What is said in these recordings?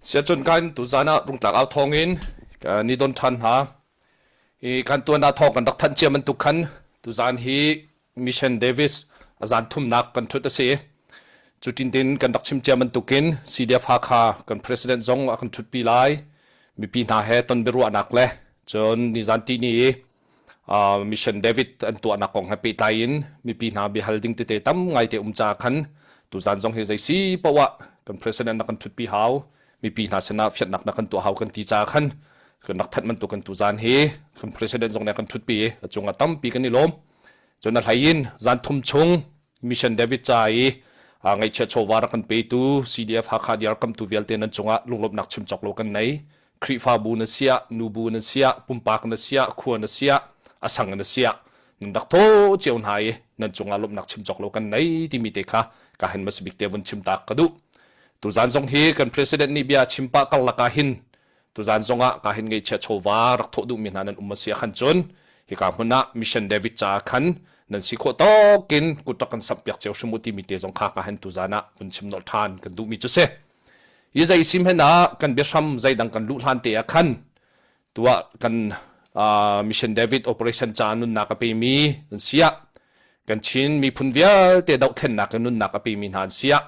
Siacun kan tuzan ah rungtlak au thawng in ni don ṭhan hna. Hi kan tuan ah thawng kan rak thanh cia bantuk khan tuzan hi Mission Davis a zan thumnak kan ṭhut a si. Cu tin kan rak chim cia bantukin CDF Hakha kan president zong a kan ṭhutpi lai. Mipi hna he ton biaruahnak le cun nizan ti ni i Mission David an tuahnak kong he pehtlai in mipi hna biahal ding tete tam ngaite um ca khan tuzan zong hi zei si poah kan president na kan thutpi hau, mipi hna sinah fiannak na kan tuah hau kan ti ca khan kan rak thanh bantuk kan tuzan hi kan president zong nih kan thutpi a cungah tampi kan i lawm. Cun a hlei in zan thum chung Mission David ca i ngaihchiat chawva rak kan petu CDF Hakha diarkamtu vialte nan cungah lunglawmhnak chim cawk lo kan nei. Khrihfabu na siah, nubu na siah, pumpak na siah, khua na siah, a sang na siah, nan rak thaw cio hna i nan cungah lawmhnak chim cawk lo kan nei timi te kha ka hen masabik te vun chim tak ka duh. Tuzan zong hi kan president nih bia chim pah karlak ah hin tuzan zongah ka hin ngeihchia chawva rak thawh duhmi hna nan um a si ah khan cun hika hmun ah Mission David ca khan nan si khawh tawkin kut rak kan samh piak cio hrim u timi te zong kha ka hen tuzan ah vun chim nolh ṭhan kan duhmi cu si. Hi zei sim hen ah kan biahram zeidang kan luh hlan te ah khan tuah kan Mission David operation ca nunnak a pemi an siah kan Chin miphun vialte dohthlennak in nunnak a pemi hna an siah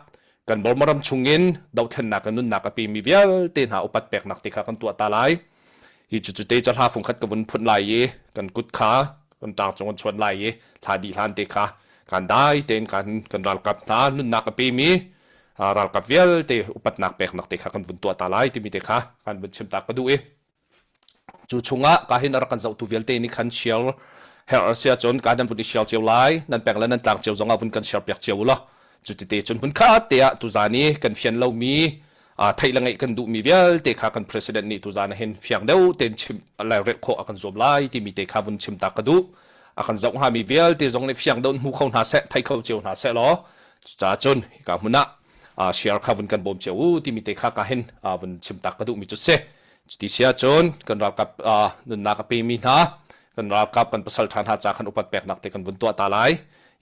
kan Burma ram chungin dohthlennak in nunnak a pemi vialte hna upat peknak te kha kan tuah ta lai. Hi cu te cu hla fungkhat ka vun phun lai i kan kut kha kan tang cung an chuan lai i hla dih hlan te kha kan dai tein kan kan ralkap hna nunnak a pemi ralkap vialte upatnak peknak te kha kan vun tuah ta lai timi te kha kan vun chim ta ka duh i cu chungah ka hin a rak kan zohtu vialte nih khan share herh a si ahcun ka nan vun i share cio lai, nan peng le nan tlang cio zongah vun kan share piak cio u law cu tete cun hmun khat te ah tuzan i kan fian lomi theih le ngeih kan duhmi vialte kha kan president nih tuzan ah hin fiang deuh tein chim lairelh khawh a kan zuam lai timi te kha vun chim ta ka duh. A kan zoh hngami vialte zong nih fiang deuh in hmu kho hna seh, thei kho cio hna seh law cucaah cun hika hmun ah share kha vun kan bawm cio u timi te kha ka hin vun chim tak ka duhmi cu si. Cuti si ahcun kan ralkap nunnak a pemi hna, kan ralkap kan pasal ṭha hna ca khan upat peknak te kan vun tuah ta lai.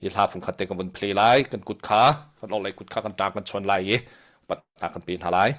I hla fungkhat te kan vun play lai, kan kut kha, kan orhlei kut kha kan ṭang kan chuan lai i upatnak kan pe hna lai.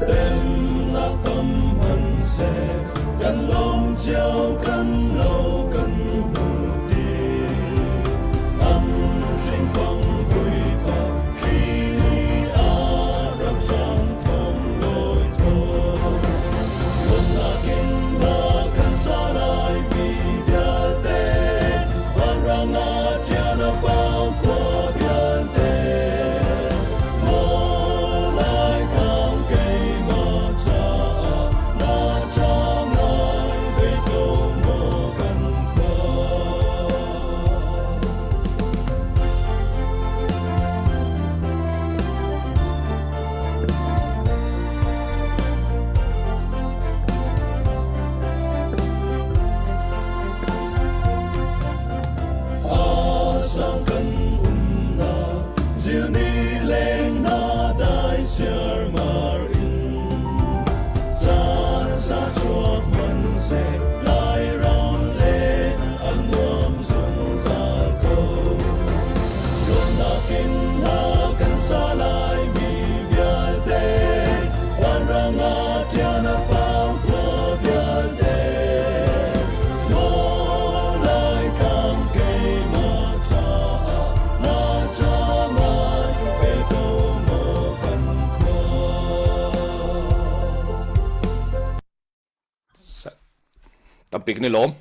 Temnak tam hmanhseh kan lawm cio kan lo kan hmu ti. An hringfang vuifa thli li ah ramhrang thong lawi thaw. Lawmnak in hla kan sa lai mi vialte vanrang ah ṭian a pau khua vialte. Maw Laitlang keimah caah na ṭha ngai ve ko maw kan khua. A sang kan umnak zilni leng na dai siarmar in caan sa chuak man seh Lairam len a nuam zungzal ko. Lawmnak in hla kan sa lai mi vialte vanrang ah ṭian a pau khua vialte. Tampi kan i lawm.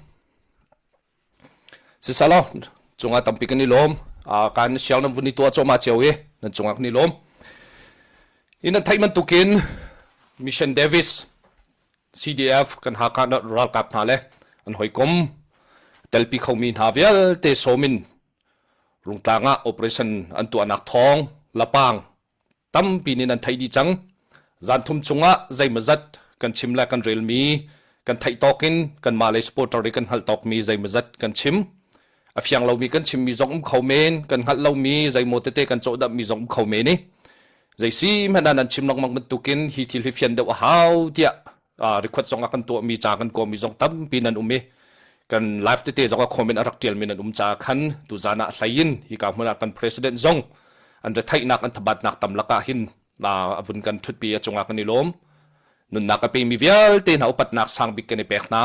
Sisalaw cungah tampi kan i lawm. Kan siang nan vun i tuah cawma cio i nan cungah kan i lawm. In nan theih bantukin Mission Davis CDF kan Hakha ralkap hna le an hawikom telpi khomi hna vialte sawmin Rungtlang ah operation an tuahnak thawng lapang tampi nih nan theih dih cang. Zan thum chungah zeimawzat kan chim le kan relmi kan theih tawk in kanmah lei supporter i kan hngalh tawkmi zeimawzat kan chim. A fiang lomi kan chimmi zong um kho men, kan hngalh lomi zeimaw tete kan cawhdamhmi zong um kho men i zeisi hmanh ah nan chim lengmang bantukin hi thil hi fian deuh a hau tiah request zong a kan tuahmi ca kan kawmi zong tampi nan um i kan live tete zong a comment a rak tialmi nan um ca khan tuzan ah hlei in hika hmun ah kan president zong an retheihnak an thabatnak tam lakah hin a vun kan thutpi a cungah kan i lawm. Nunnak a pemi vialte hna upatnak sang bik kan i pek hna.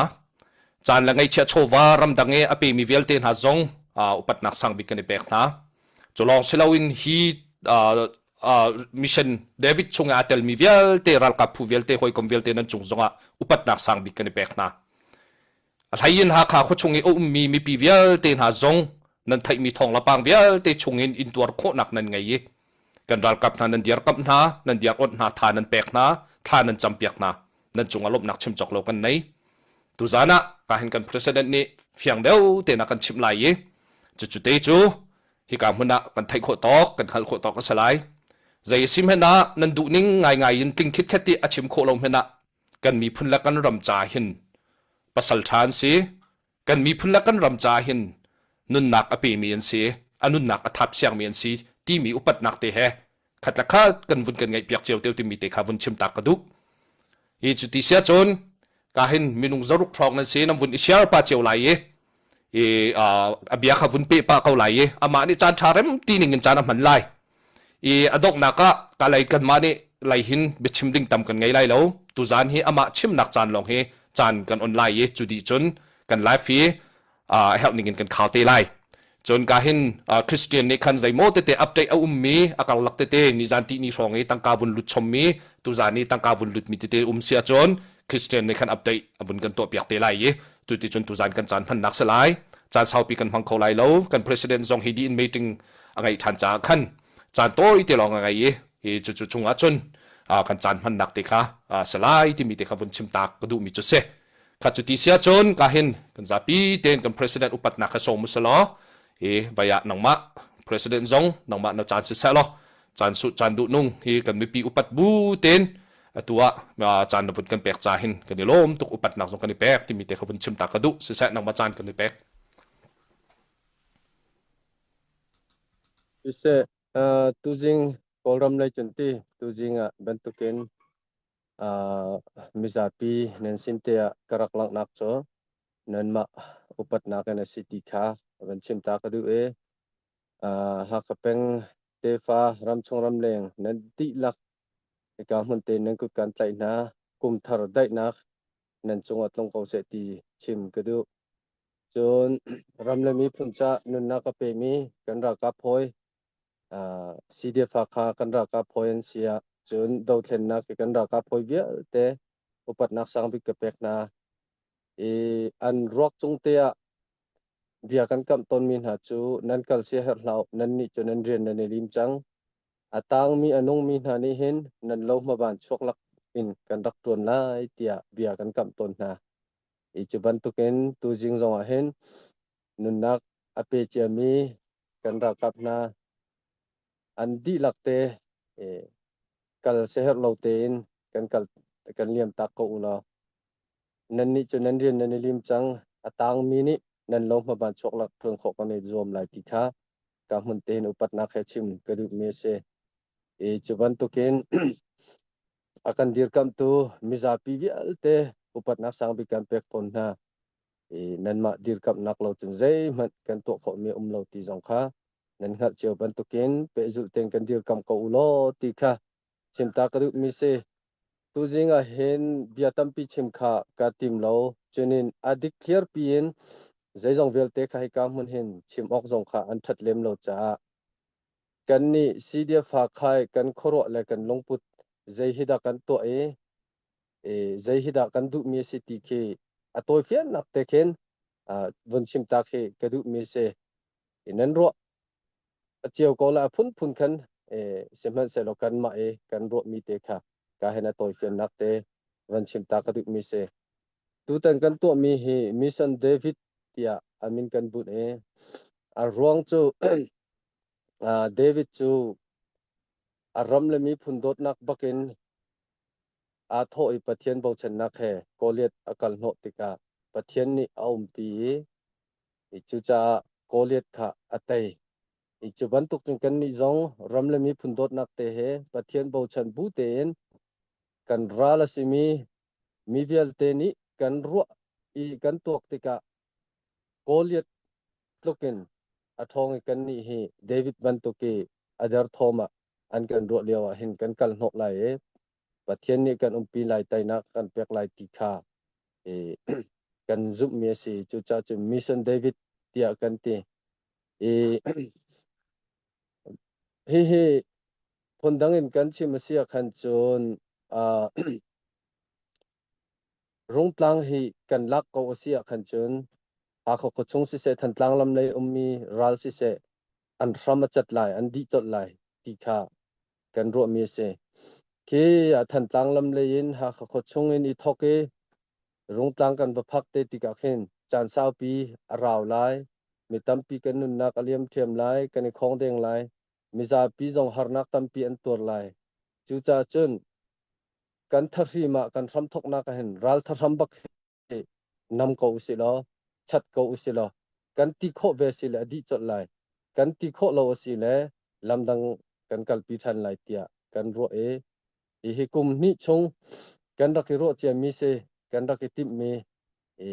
Caan le ngaihchiah chawva ramdang i a pemi vialte hna zong upatnak sang bik kan i pek hna. Cu lawng si loin hi mission David chung aa telmi vialte ralkap phu vialte hawikom vialte nan cung zongah upatnak sang bik kan i pek hna. A hlei in Hakha khuachung i a ummi mipi vialte hna zong nan theihmi thawng lapang vialte chungin intuar khawhnak nan ngei i kan ralkap hna nan dirkamh hna, nan diar-awnh hna, tha nan pek hna, thla nan campiak hna. Nan cungah lawmhnak chim cawk lo kan nei. Tuzan ah ka hin kan president nih fiang deuh tein a kan chimh lai i cucu te cu hika hmun ah kan theih khawh tawk, kan hngalh khawh tawk a si lai. Zei a si hmanh ah nan duhning ngaingai in tling khitkhet i a chim khawh lo hmanh ah kan miphun le kan ram ca hin pasal ṭha an si. Kan miphun le kan ram ca hin nunnak a pemi an si, a nunnak a thap siangmi an si timi upatnak te he khat le khat kan vun kan ngaihpiak cio te timi te kha vun chim tak ka duh. Hi cu ti sia cun ka hin minung zaruk hrawng nan si nan vun i share pa cio lai i i a bia kha vun pe pa ko lai i amah nih caan ṭha rem ti ning in caan a hman lai i a donghnak ah ka lei kanmah nih lei hin biachim ding tam kan ngei lai lo tuzaan hi amah chimnak caan lawng hi caan kan on lai i cu dih cun kan live hi a herh ning in kan khar te lai. Cun ka hin Christian nih khan zeimaw tete update a ummi a karlak tete nizan ti ni hrawng i tangka vun lut chommi tuzan i tangka vun lutmi tete um si ahcun Christian nih khan update a vun kan tuahpiak te lai i cu ti cun tuzan kan caan hmannak si lai. Caan saupi kan hmang kho lai lo. Kan president zong hi di in meeting a ngeih ṭhan caah khan caan tawi te lawng a ngei i hi cucu chungah cun kan caan hmannak te kha si lai timi te kha vun chim tak ka duhmi cu si. Kha cu ti sia cun ka hin kan zapi tein kan president upatnak kha sawm usalaw i vai ah nangmah president zong nangmah na caan siseh law caan su caan duh nung hi kan mipi upat bu tein atu ah caan na vun kan pek ca hin kan i lawm tuk upatnak zong kan i pek timi te kha vun chim ta ka duh siseh nangmah caan kan i pek. Siseh, tuzing Kawlram lei cun ti tuzing ah bantukin Mizapi nan sin te ah ka rak langhnak cu nanmah upatnak in a si ti kha van chim ta ka duh i Hakha peng tefa ramchung ramleng nan dihlak hika hmun te nan kut kan tlaih hna. Kum thar daihnak nan cungah tlung ko seh ti chim ka duh. Cun ram le miphun ca nunnak a pemi kan ralkap hawi CDF Hakha kan ralkap hawi an si ah cun dothlennak i kan ralkap hawi vialte upatnak sangbik ka pek hna i an ruak cung te ah bia kan kamh tawnmi hna cu nan kal sia herh hlah nan nih cu nan rian nan i lim cang a tangmi a nungmi hna nih hin nan lo hmaban chuak lak in kan rak tuan lai tiah bia kan kamh tawn hna i cu bantukin tuzing zong ah hin nunnak a pe ciami kan ralkap hna an dihlak te kal siaherh lo tein kan kal kan liam tak ko u law nannih cu nan rian nan i lim cang a tangmi nih nan lo hmaban chuak lak ṭuan khawh kan i zuam lai ti kha ka hmun tein upatnak he chim ka duhmi a si. I cu bantukin a kan dirkamhtu mizapi vialte upatnak sangbik kan pek tawn hna. I nanmah dirkamhnak lo cun zeihmanh kan tuah khawhmi um lo ti zong kha nan hngalh cio bantukin pehzulh tein kan dirkamh ko u law ti kha chimta ka duhmi si. Tuzing ah hin bia tampi chim kha ka tim lo. Cunin a dikthliar piin zeizong vialte kha hika hmun hin chim awk zong kha an ṭhat lem lo caah kannih CDF Hakhai kan khuaruah le kan lungput zei hi dah kan tuah i, i zei hi dah kan duhmi a si ti khi. A tawifiannak te khin vun chim tak hi ka duhmi si. Nan ruah a cio ko la a phunphun khan sihmanhsehlaw kanmah i kan ruahmi te kha ka hen a tawifiannak te van chim ta ka duhmi si. Tutan kan tuahmi hi Mission David tiah a min kan bunh i a ruang cu David cu a ram le miphun dawtnak bakin aa thawh i Pathian bochannak he Goliath a kal hnawh tikah Pathian nih a umpi i cucaah Goliath kha a tei. I cu bantuk cun kannih zong ram le miphun dawtnak te he Pathian bochan bu tein kan ral a simi mi vialte nih kan ruah i kan tuak tikah Goliath tluk in a ṭhawng i kannih hi David bantuk i a derthawm ah an kan ruah lio ah hin kan kal hnawh lai i Pathian nih kan umpi lai teinak kan pek lai ti kha kan zumhmi a si. Cucaah cun Mission David tiah kan ti. I hihi phundang in kan chim a si ah khan cun Rungtlang hi kan lak ko a si ah khan cun Hakha khuachung siseh Thantlang lam lei ummi ral siseh an hram a cat lai, an dih colh lai ti kha kan ruahmi a si. Khi Thantlang lam lei in Hakha khuachung in i thawk i Rungtlang kan va phak te tikah khin caan saupi a rau lai, mi tampi kan nunnak a liam ṭhiam lai, kan i khawng deng lai, mizapi zong harnak tampi an tuar lai. Cucaah cun kan thahrim ah kan hramthawknak ah hin ral thahram bak hi nam ko usih law chat ko usih law kan ti khawh ve si le a dih colh lai kan ti khawh lo a si le lamdang kan kalpi ṭhan lai tiah kan ruah i hihi kum hnih chung kan rak i ruah ciami si kan rak i timhmi i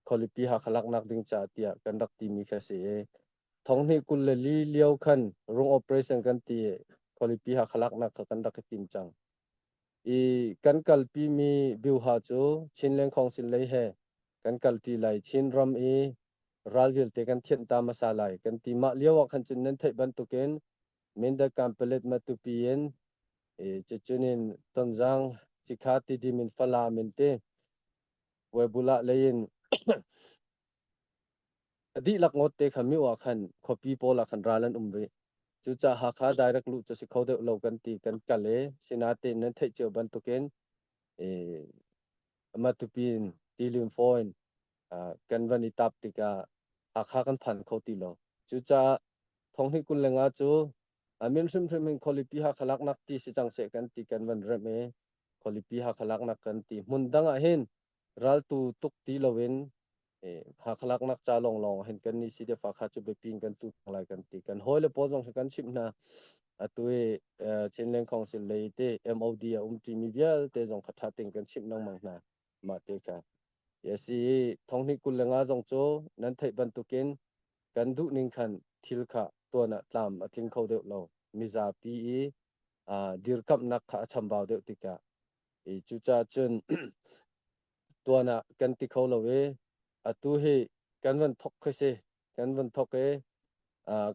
khualipi Hakha laknak ding caah tiah kan rak timi kha si i thonghnih 24 lio khan rung operation kan ti i khualipi Hakha laknak kha kan rak i tim cang. I kan kalpimi biuha cu Chinland Council lei he kan kalṭi lai. Chinram i ral vialte kan thianh ta hmasa lai kan ti. Mah lio ah khan cun nan theih bantukin Mindat Kanpalet Matupi in i cucun in Tonzang Cikha Tidim in Falam in ti Webulah lei in A dihlak ngawt te kha mio ah khan khuapi pawl ah khan ral an um rih. Cucaah Hakha direct luh cu si kho deuh lo kan ti kan kal i sinain nan theih cio bantukin i Matupi in Tilim phone kan van i tap tikah Hakha kan phan kho ti lo. Cucaah thonghnih 25 cu a min hrimhrim hin khualipi Hakha laknak ti si cang seh kan ti kan van remh i khualipi Hakha laknak kan ti. Hmun dang ah hin raltu tuk ti loin Hakha laknak ca lawnglawng hin kan nih CDF Hakha cu biapi in kan tu lai kan ti. Kan hawile pawl zong hi kan chimh hna. Atu i Chinland Council lei te MOD a um ṭimi vialte zong kha ṭha tein kan chimh lengmang hna. Mah te kha. Yes, i thonghnih 25 zong cu nan theih bantukin kan duh ning khan thil kha tuan ah tlam a tling kho deuh lo. Mizapi i dirkamhnak kha a chambau deuh tikah i cucaah cun tuan ah kan ti kho lo i atu hi kan van thok khi si kan van thok i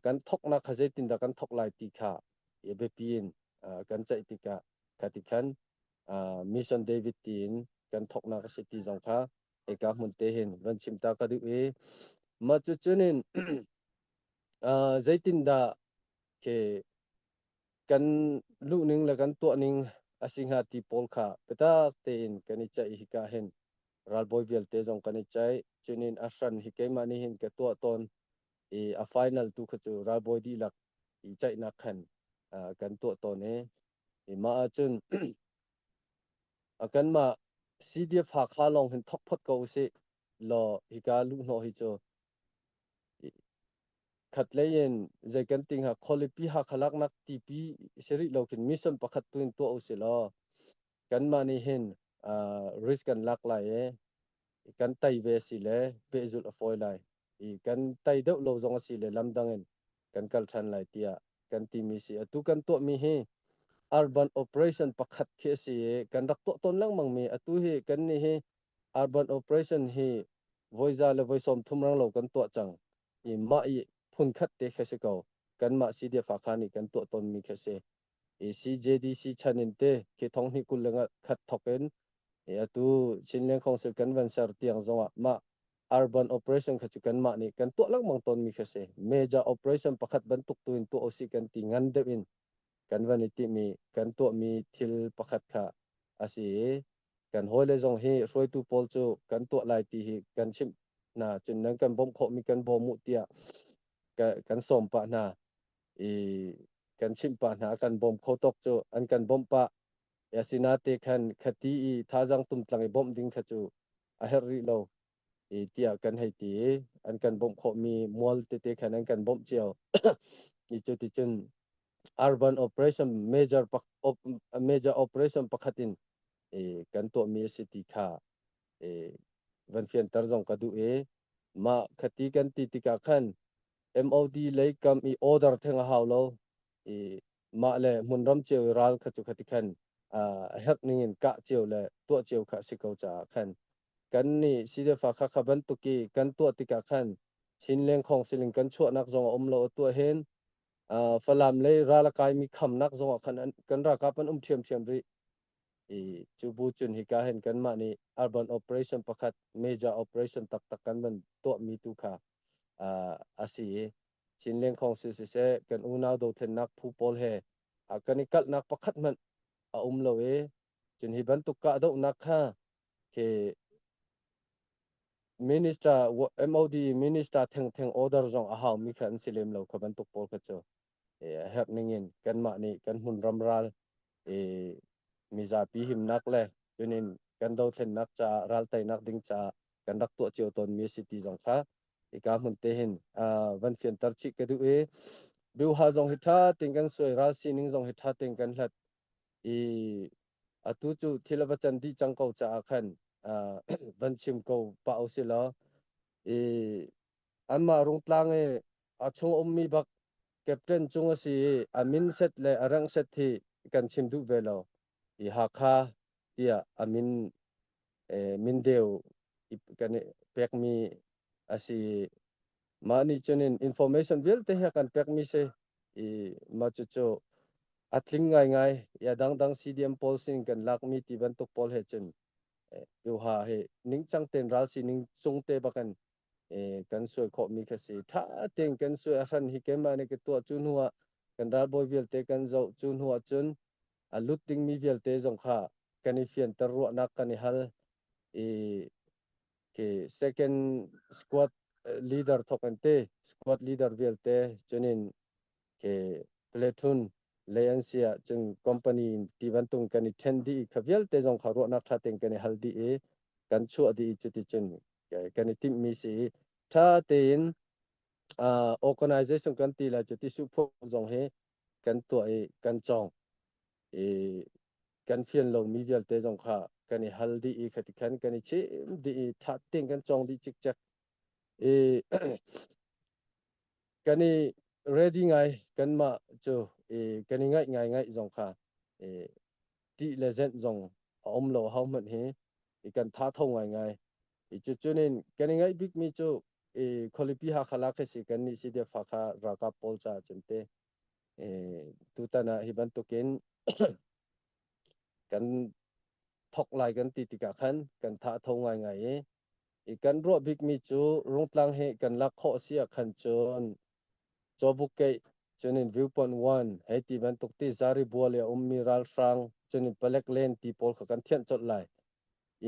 kan thoknak kha zeitindah kan thok lai ti kha i biapi in kan ceih tikah kha ti khan Mission David tiin kan thoknak a si ti zong kha hika hmun te hin van chim ta ka duh i mah cu cunin zeitindah khi kan luhning le kan tuahning a si hnga ti pawl kha biatak tein kan i ceih hika hin ralbawi vialte zong kan i ceih cunin a hran hi keimah nih hin ka tuah tawn i a final tu kha cu ralbawi dihlak i ceihnak khan kan tuah tawn i i mah ahcun kanmah CDF Hakha lawng hin thok phot ko usih law hika luhhnawh hi cu Khatlei in zei kan ti hnga khualipi Hakha laknak tipi si rih lo khin mission pakhat tu in tuah usih law kanmah nih hin risk kan lak lai i kan tei ve si le pehzulh a fawi lai i kan tei deuh lo zong a si le lamdang in kan kal ṭhan lai tiah kan timi si. Atu kan tuahmi hi urban operation pakhat khi a si i kan rak tuah tawn lengmang mi atu hi kan nih hi urban operation hi voi za le voi 30 rang lo kan tuah cang. I mah i phunkhat te kha si ko. Kanmah CDF Hakha nih kan tuah tawnmi kha si. I CJDC chan in te khi thong hnih 21 thok in. I atu Chinland Council kan van ser tiang zongah mah urban operation kha cu kanmah nih kan tuah lengmang tawnmi kha si. Major operation pakhat bantuk tu in tuah usih kan ti ngan deuh in kan van i timi kan tuahmi thil pakhat kha a si i kan hawile zong hi hruaitu pawl cu kan tuah lai ti hi kan chimh hna cun nan kan bawmh khawhmi kan bawm u tiah kan sawm pah hna i kan chimh pah hna kan bawm kho tawk cu an kan bawmh pah asinate khan khati i thazang tumtlang i bawmh ding kha cu a herh rih lo i tiah kan hei ti i an kan bawmh khawhmi mual tete khan an kan bawmh cio i cu ti cun urban operation major major operation pakhat in i kan tuahmi a si ti kha i van fianter zong ka duh i mah khati kan ti tikah khan MOD lei kam i order theng a hau lo i mah le hmunram cio i ral kha cu khati khan a herh ning in kah cio le tuah cio kha a si ko caah khan kan nih CDF kha kha bantuk i kan tuah tikah khan Chinleng khong siling kan chuahnak zong a um lo a tuah hin Falam lei ral a kaimi khamnak zong ah khan kan ralkap an um ṭhiamṭhiam rih i cu bu cun hika hin kanmah nih urban operation pakhat major operation taktak kan van tuahmi tu kha a si i Chinleng khong si siseh kan unau dothlennak phu pawl he kan i kalhnak pakhat hmanh a um lo i cun hi bantuk kahdohnak kha khi minister MOD minister thengtheng order zong a haumi kha an si lem lo kha bantuk pawl kha cu a herh ning in kanmah nih kan hmunram ral mizapi himnak le cunin kan dothlennak caah ral teinak ding caah kan rak tuah cio tawnmi a si ti zong kha hika hmun te hin van fianter chih ka duh i biuha zong hi ṭha tein kan suai ral sining zong hi ṭha tein kan hlat i atu cu thil a va can dih cang ko caah khan van chim ko pah usih law i anmah Rungtlang i a chung ummi bak captain cung a si i a min set le a rank set hi kan chim duh ve lo i Hakha tiah a min mindeu kan i pekmi a si. Mah nih cun in information vialte hi a kan pekmi si i mah cucu a tling ngaingai i a dangdang CDM pawl sin kan lakmi ti bantuk pawl he cun duha hi ningcang tein ral sining cung te bakin kan suai khawhmi kha si. Ṭha tein kan suai a hran hi keimah nih ka tuah cu hnu ah kan ralbawi vialte kan zoh cu hnu ah cun a lut dingmi vialte zong kha kan i fianter ruahnak kan i hal i khi second squad leader thok an te squad leader vialte cunin khi platoon lei an si ah cun company ti bantuk kan i then dih kha vialte zong kha ruahnak tha tein kan i hal dih i kan chuah dih cuti cun kan i timhmi si i tha tein organization kan ti lai cu ti su zong hi kan tuah i kan cawng i kan fian lomi vialte zong kha kan i hal dih i khati khan kan i chim dih i ṭha tein kan cawng dih cikcek i kan i ready ngai kanmah cu i kan i ngaih ngai ngaih zong kha i ṭih le zenh zong a um lo ho hmanh hi i kan tha tho ngai ngai i cu cunin kan i ngaih bikmi cu i khualipi Hakha lak hi si kan nih CDF Hakha ralkap pawl caah cun te tutan ah hi bantukin kan thok lai kan ti tikah khan kan tha tho ngaingai i i kan ruah bikmi cu Rungtlang hi kan lak khawh si ah khan cun Cawbuk keih cunin viewpoint one hei ti bantuk ti zari bual i a ummi ralhrang cunin palek len ti pawl kha kan thianh colh lai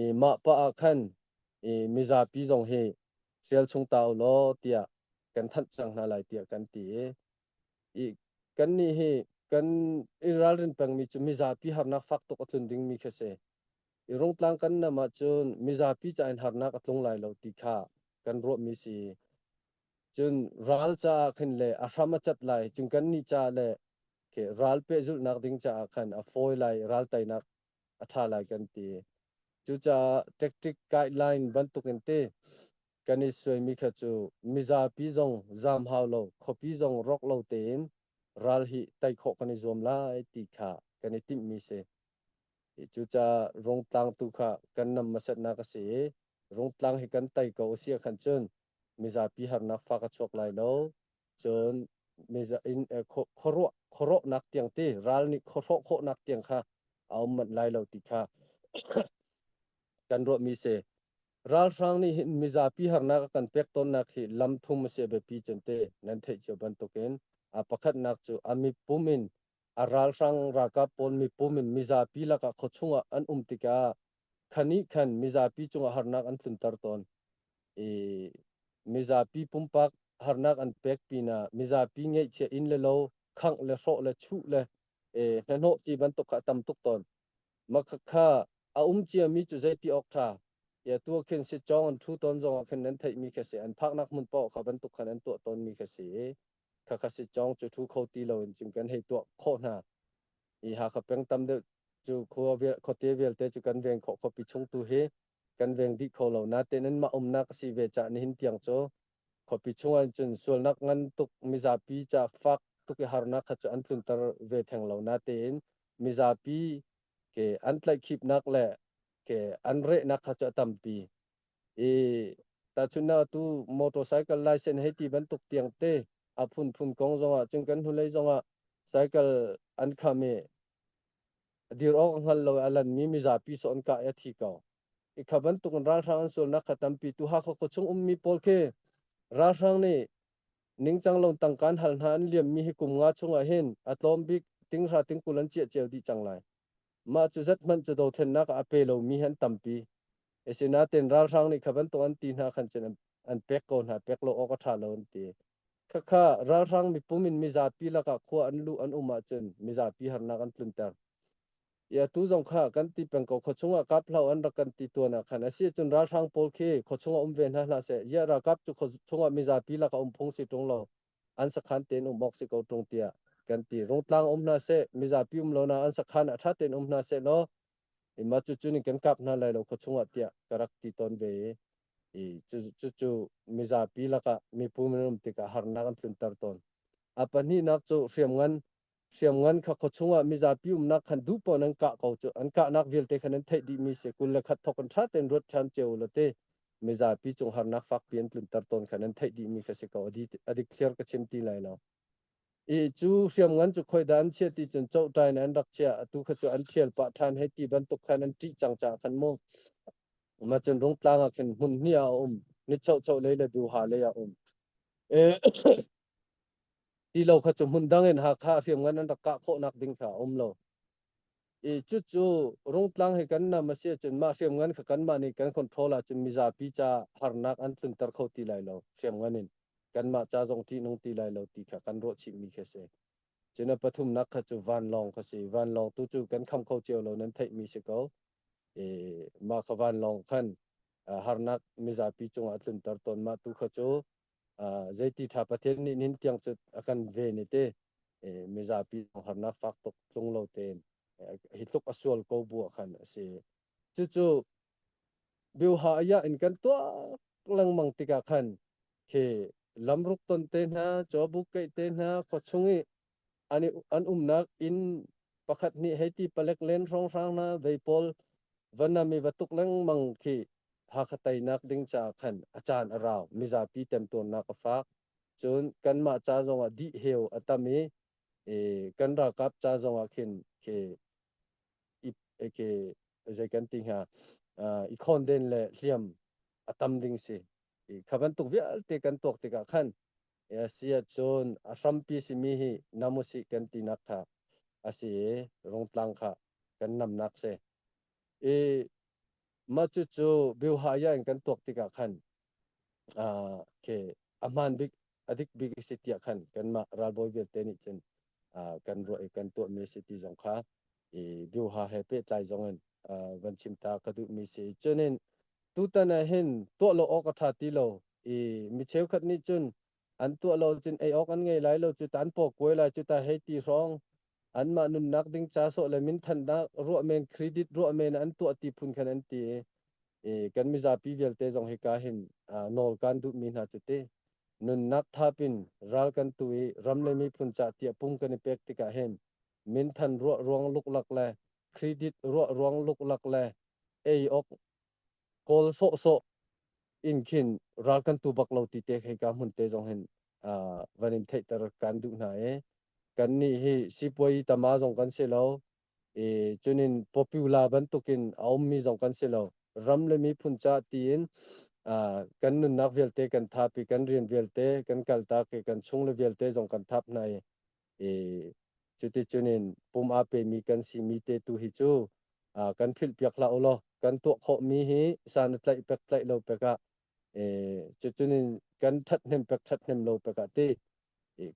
i mah pah ah khan i mizapi zong hi hrial chung ta u law tiah kan thanh cang hna lai tiah kan ti i i kannih hi kan i ralrin pengmi cu mizapi harnak fak tuk a tlun dingmi khi si. I Rungtlang kan nam ahcun mizapi ca in harnak a tlung lai lo ti kha kan ruahmi si. Cun ral caah khin le a hram a cat lai, cun kannih caah le khi ral pehzulhnak ding caah khan a fawi lai, ral teinak a ṭha lai kan ti. Cucaah tactic guideline bantukin te kan i suaimi kha cu mizapi zong zaam hau lo, khuapi zong rawk lo tein ral hi tei khawh kan i zuam lai ti kha kan i timhmi si. Cucaah Rungtlang tu kha kan nam hmasatnak a si i Rungtlang hi kan tei ko a si ahkhan cun mizapi harnak fak a chuak lai lo. Cun khuaruah khuarawhnak tiang ti ral nih khuahrawh khawhnak tiang kha a um manh lai lo ti kha. kan ruahmi si. Ralhrang nih hin mizapi harnak a kan pek tawnnak hi lam thum a si a biapi cem te nan theih cio bantukin a pakhatnak cu a mipum in a ralhrang ralkap pawl mipum in mizapi lakah khuachung ah an um tikah khan nih khan mizapi cungah harnak an tlunter tawn. I mizapi pumpak harnak an pek pinah mizapi ngeihchiah inn le lo khangh le hrawh le chuh le hnahnawh ti bantuk kha a tam tuk tawn. Mah khakha a um ciami cu zeiti awk ṭha. Ia tu ah khin sitcawng an ṭhu tawn zongah khin nan theihmi khi a si. An phaknak hmun paoh kha bantuk khan an tuah tawnmi khi a si i khakha sitcawng cu ṭhu kho ti loin cun kan hei tuah khawh hna. I Hakha peng tam deuh cu khua khuate vialte cu kan veng khawh khuapi chung tu hi kan veng dih kho lo. Natein anmah umnak a si ve cah nihin tiang cu khuapi chungah cun sualnak ngan tuk mizapi ca fak tuk i harnak kha cu an tlunter ve theng lo. Natein mizapi ke an tlaihkhipnak le ke an rehnak kha cu a tampi. I tahchunhnak atu motorcycle license hei ti bantuk tiang te a phunphun kong zongah cun kan hnulei zongah cycle an kham i dir awk a hngal lo i a lanmi mizapi sawh an kah i a thi ko. I kha bantuk in ralhrang an sualnak kha tampi tu Hakha khuachung ummi pawl khi ralhrang nih ningcang lo tangka an hal hna an liammi hi kum nga chungah hin a tlawm bik tinghra tingkul an ciah cio dih cang lai. Mah cu zat hmanh cu dothlennak ah a pe lomi hi an tampi. Asinain ralhrang nih kha bantuk an ti hna khan cun an pek ko hna, pek lo awk a ṭha lo an ti. Khakha ralhrang mipum in mizapi lakah khua an luh an um ahcun mizapi harnak an tlunter. I atu zong kha kan ti peng ko khuachung ah kap hlah an rak kan ti tuan ah khan a si cun ralhrang pawl khi khuachung ah um ve hna hlah seh ziah ralkap cu khuachung ah mizapi lakah um phung si ṭung lo an sakhan tein um awk si ko ṭung tiah kan ti. Rungtlang um hna seh mizapi um lo na an sakhan ah ṭha tein um hna seh law mah cu cu nih kan kap hna lai lo khuachung ah tiah ka rak ti tawn ve i cucu mizapi lakah mipum an um tikah harnak an tlunter tawn. A pahnihnak cu hriamngan hriamngan kha khuachung ah mizapi umnak khan duh paoh an kah ko cu an kahnak vialte khan an theih dihmi si 21 thok in ṭha tein ruat ṭhan cio u te mizapi cung harnak fakpi an tlunter tawn khan an theih dihmi kha si ko a dik thliar ka chim ti lai lo. I cu hriamngan cu khoi dah an chiah ti cun cohṭai in an rak chiah atu kha cu an ṭhial pah ṭhan hei ti bantuk khan an ṭih cang caah khan mu mah cun Rungtlang ah khin hmun hnih ah a um ni chohchoh lei le duha lei ah um e ti lo kha cu hmun dang in Hakha hriamngan an rak kah khawhnak ding kha a um lo i cucu Rungtlang hi kan nam a si ahcun mah hriamngan kha kanmah nih kan control ahcun mizapi ca harnak an tlunter kho ti lai lo hriamngan in kanmah ca zong ṭihnung ti lai lo ti kha kan ruah chihmi khi a si. Cun a pathumnak kha cu vanlawng kha si. Vanlawng tu cu kan kham kho cio lo nan theihmi si ko. I mah kha vanlawng khan harnak mizapi cungah a tlunter tawn. Mah tu kha cu zeiti ṭha Pathian nih nin tiang cu a kan ven i te mizapi harnak fak tuk tlung lo tein hi tluk a sual ko bu ah khan a si. Cucu biuha aya in kan tuak lengmang tikah khan khi lamruk ton te hna cawbuk keih te hna khuachung i an an umnak inn pakhat nih hei ti palek len hrawnghrang hna vei pawl vanam i va tuk lengmang khi Hakha teinak ding caah khan a caan a rau mizapi temtuarnak a fak cun kanmah ca zongah dih heu a tam i kan ralkap ca zongah khin khi i khi zei kan ti hnga i khawnden le hliam a tam ding si kha bantuk vialte kan tuak tikah khan si ahcun a hrampi simi hi nam usih kan tinak kha a si i Rungtlang kha kan namnak si i mah cucu biuhaya in kan tuak tikah khan khi a hmaan bik a dik bik a si tiah khan kanmah ralbawi vialte nih cun kan ruah i kan tuahmi a si ti zong kha i biuha he pehtlai zong in van chim ta ka duhmi si. Cunin tutan ah hin tuah lo awk a ṭha ti lo i mi cheukhat nih cun an tuah lo cun ei awk an ngei lai lo cu ta an paw kuai lai cu ta hei ti hrawng anmah nunnak ding ca sawh le minthannak ruah men credit ruah men an tuah ti phun khan an ti i kan mizapi vialte zong hika hin nawl kan duhmi hna cu ti nunnak thapin ral kan tu i ram le miphun ca tiah pum kan i pek tikah hin minthan ruah ruang luklak le credit ruah ruang luklak le ei awk kawl sawhsawh in khin ral kan tu bak lo ti te hei ka hmun te zong hin van in theihter kan duh hna i kan nih hi sipuai tama zong kan si lo i cunin popular bantukin a ummi zong kan si lo. ram le miphun ca tiin kan nunnak vialte kan thap i kan rian vialte kan kaltak i kan chung le vialte zong kan thap hna i i cuticun in pum aa pemi kan simi te tu hi cu kan philh piak hlah u law kan tuah khawhmi hi san a tlaih pek tlaih lo pek ah cucun in kan ṭhathnem pek ṭhathnem lo pek ah ti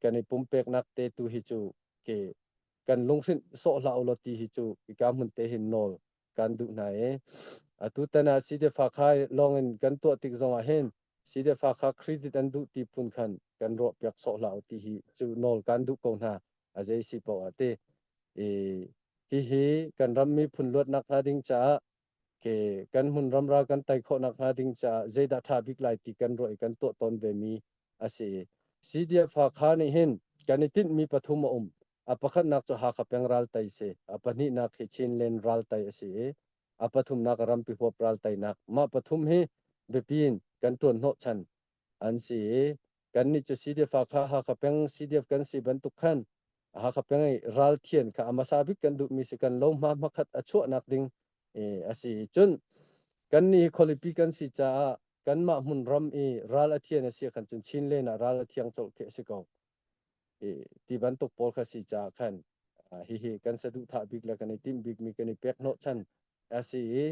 kan i pumpeknak te tu hi cu ke kan lunghrinh sawh hlah u law ti hi cu ika hmun te hin nawl kan duh hna i atu tan ah CDF Hakha lawng in kan tuah tik zong ah hin CDF Hakha credit an duh ti phun khan kan ruah piak sawh hlah u ti hi cu nawl kan duh ko hna a zei si paoh ah ti i hihi kan ram miphun luatnak hnga ding caah ke kan hmun ramra kan tai khawh nak hnga ding caah zeidah ṭha bik lai ti kan ruah i kan tuah tawn ve mi a si. CDF Hakha nih hin kan i tinhmi pathum a um. A pakhatnak cu Hakha peng raltai si. A pahnihnak hi Chinland raltai a si i a pathumnak rampi huap raltainak. Mah pathum hi biapi in kan ṭuan hnawhchan an si i kannih cu CDF Hakha Hakha peng CDF kan si bantuk khan Hakha peng i ralthian kha a hmasa bik kan duhmi si kan lohma hmakhat a chuahnak ding a si. Cun kannih hi khualipi kan si caah kanmah hmunram i ral a thian a si khan cun Chinland ah ral a thiang colh khi a si ko. Ti bantuk pawl kha si caah khan hihi kan saduhthah bik le kan i timh bikmi kan i pek hnawhchan a si i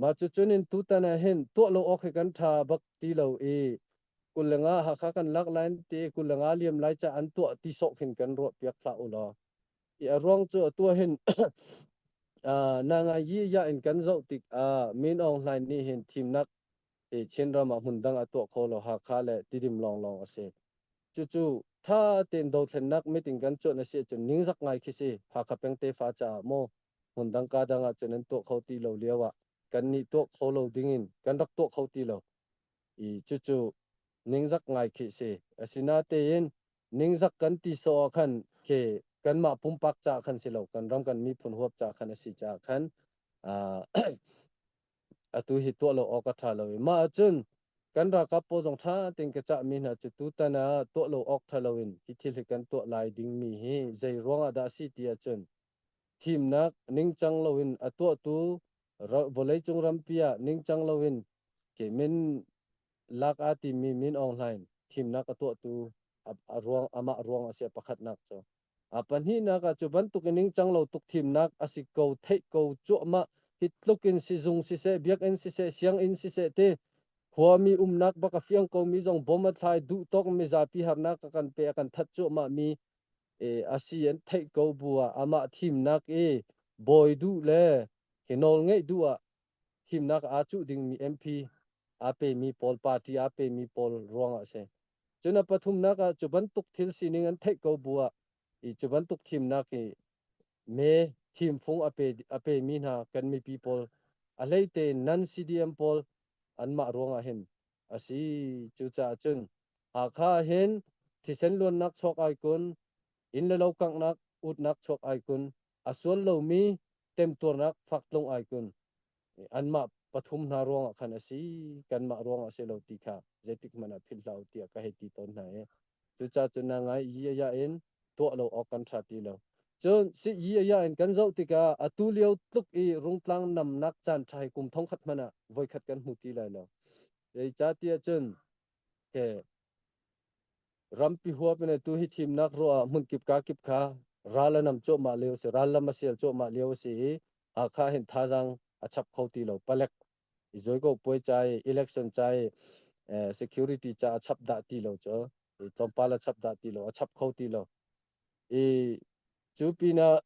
mah cucun in tutan ah hin tuah lo awk hi kan ṭha bak ti lo i 25 Hakha kan lak lai ti 25 liam lai ca an tuah ti sawh khin kan ruah piak hlah u law i a ruang cu atu hin na ngai yi ya in kan zoh tik ah Min Aung Hlaing nih hin thimnak Chinram ah hmun dang a tuah kho lo Hakha le Tidim lawnglawng a si. Cucu tha tein dothlennak meeting kan cuanh a si ahcun ningzak ngai khi si Hakha peng tefa caah maw hmun dang ka dang ah cun an tuah kho ti lo lio ah kan nih tuah kho lo ding in kan rak tuah kho ti lo. I cucu ningzak ngai khi si. Asinatein ningzak kan ti sawh ah khan khi kanmah pumpak ca khan si lo kan ram kan miphun huap ca khan a si caah khan atu hi tuah lo awk a ṭha lo i mah ahcun kan ralkap pawl zong ṭha tein ka cahmi hna cu tutan ah tuah lo awk ṭha lo in hi thil hi kan tuah lai dingmi hi zei ruang ah dah a si ti ahcun thimnak ningcang loin a tuahtu vawleicung rampi ah ningcang loin ke min lak aa timi Min Aung Hlaing thimnak a tuahtu a ruang amah ruang a si pakhatnak cu. A pahnihnak ah cu bantuk in ningcang lo tuk thimnak a si ko theih ko cuahmah hi tluk in sizung siseh biakinn siseh sianginn siseh te khuami umnak bak a fiang komi zong bom a thlai duh tawk mizapi harnak a kan pe a kan that cuahmah mi a si an theih ko bu ah amah thimnak i bawi duh le hi nawl ngeih duh ah thimnak aa cuh dingmi MP aa pemi pawl party aa pemi pawl ruangah a si. Cun a pathumnak ah cu bantuk thil sining an theih ko bu ah i cu bantuk thimnak i me thimfung a pe a pemi hna kan mipi pawl a hleite nan CDM pawl anmah ruangah hin a si. Cucaah cun Hakha hin thisen luannak chuak ai kun, inn le lo kanghnak utnak chuak ai kun, a sual lomi temtuarnak faktlung ai kun. Anmah pathum hna ruangah khan a si, kanmah ruangah a si lo ti kha zeitik hmanh ah philh hlah u tiah ka hei ti tawn hna i cucaah cun na ngai yi a in tuah lo awk kan ṭha ti lo. Cun si yi a in kan zoh tikah atu lio tluk i rungtlang namnak caan ṭha hi kum thongkhat hmanh ah voikhat kan hmu ti lai lo. Zeicahtiah cun ke Rampi huap in atu hi thimnak ruah ah hmunkip kakip kha ral a nam cuahmah lio a si. Ral lam a sial cuahmah lio a si i Hakha hin thazaang a chap kho ti lo. Palek i zuaiko puai ca i election ca i security ca a chap dah ti lo cu tlawmpal a chap dah ti lo a chap kho ti lo. I cu pinah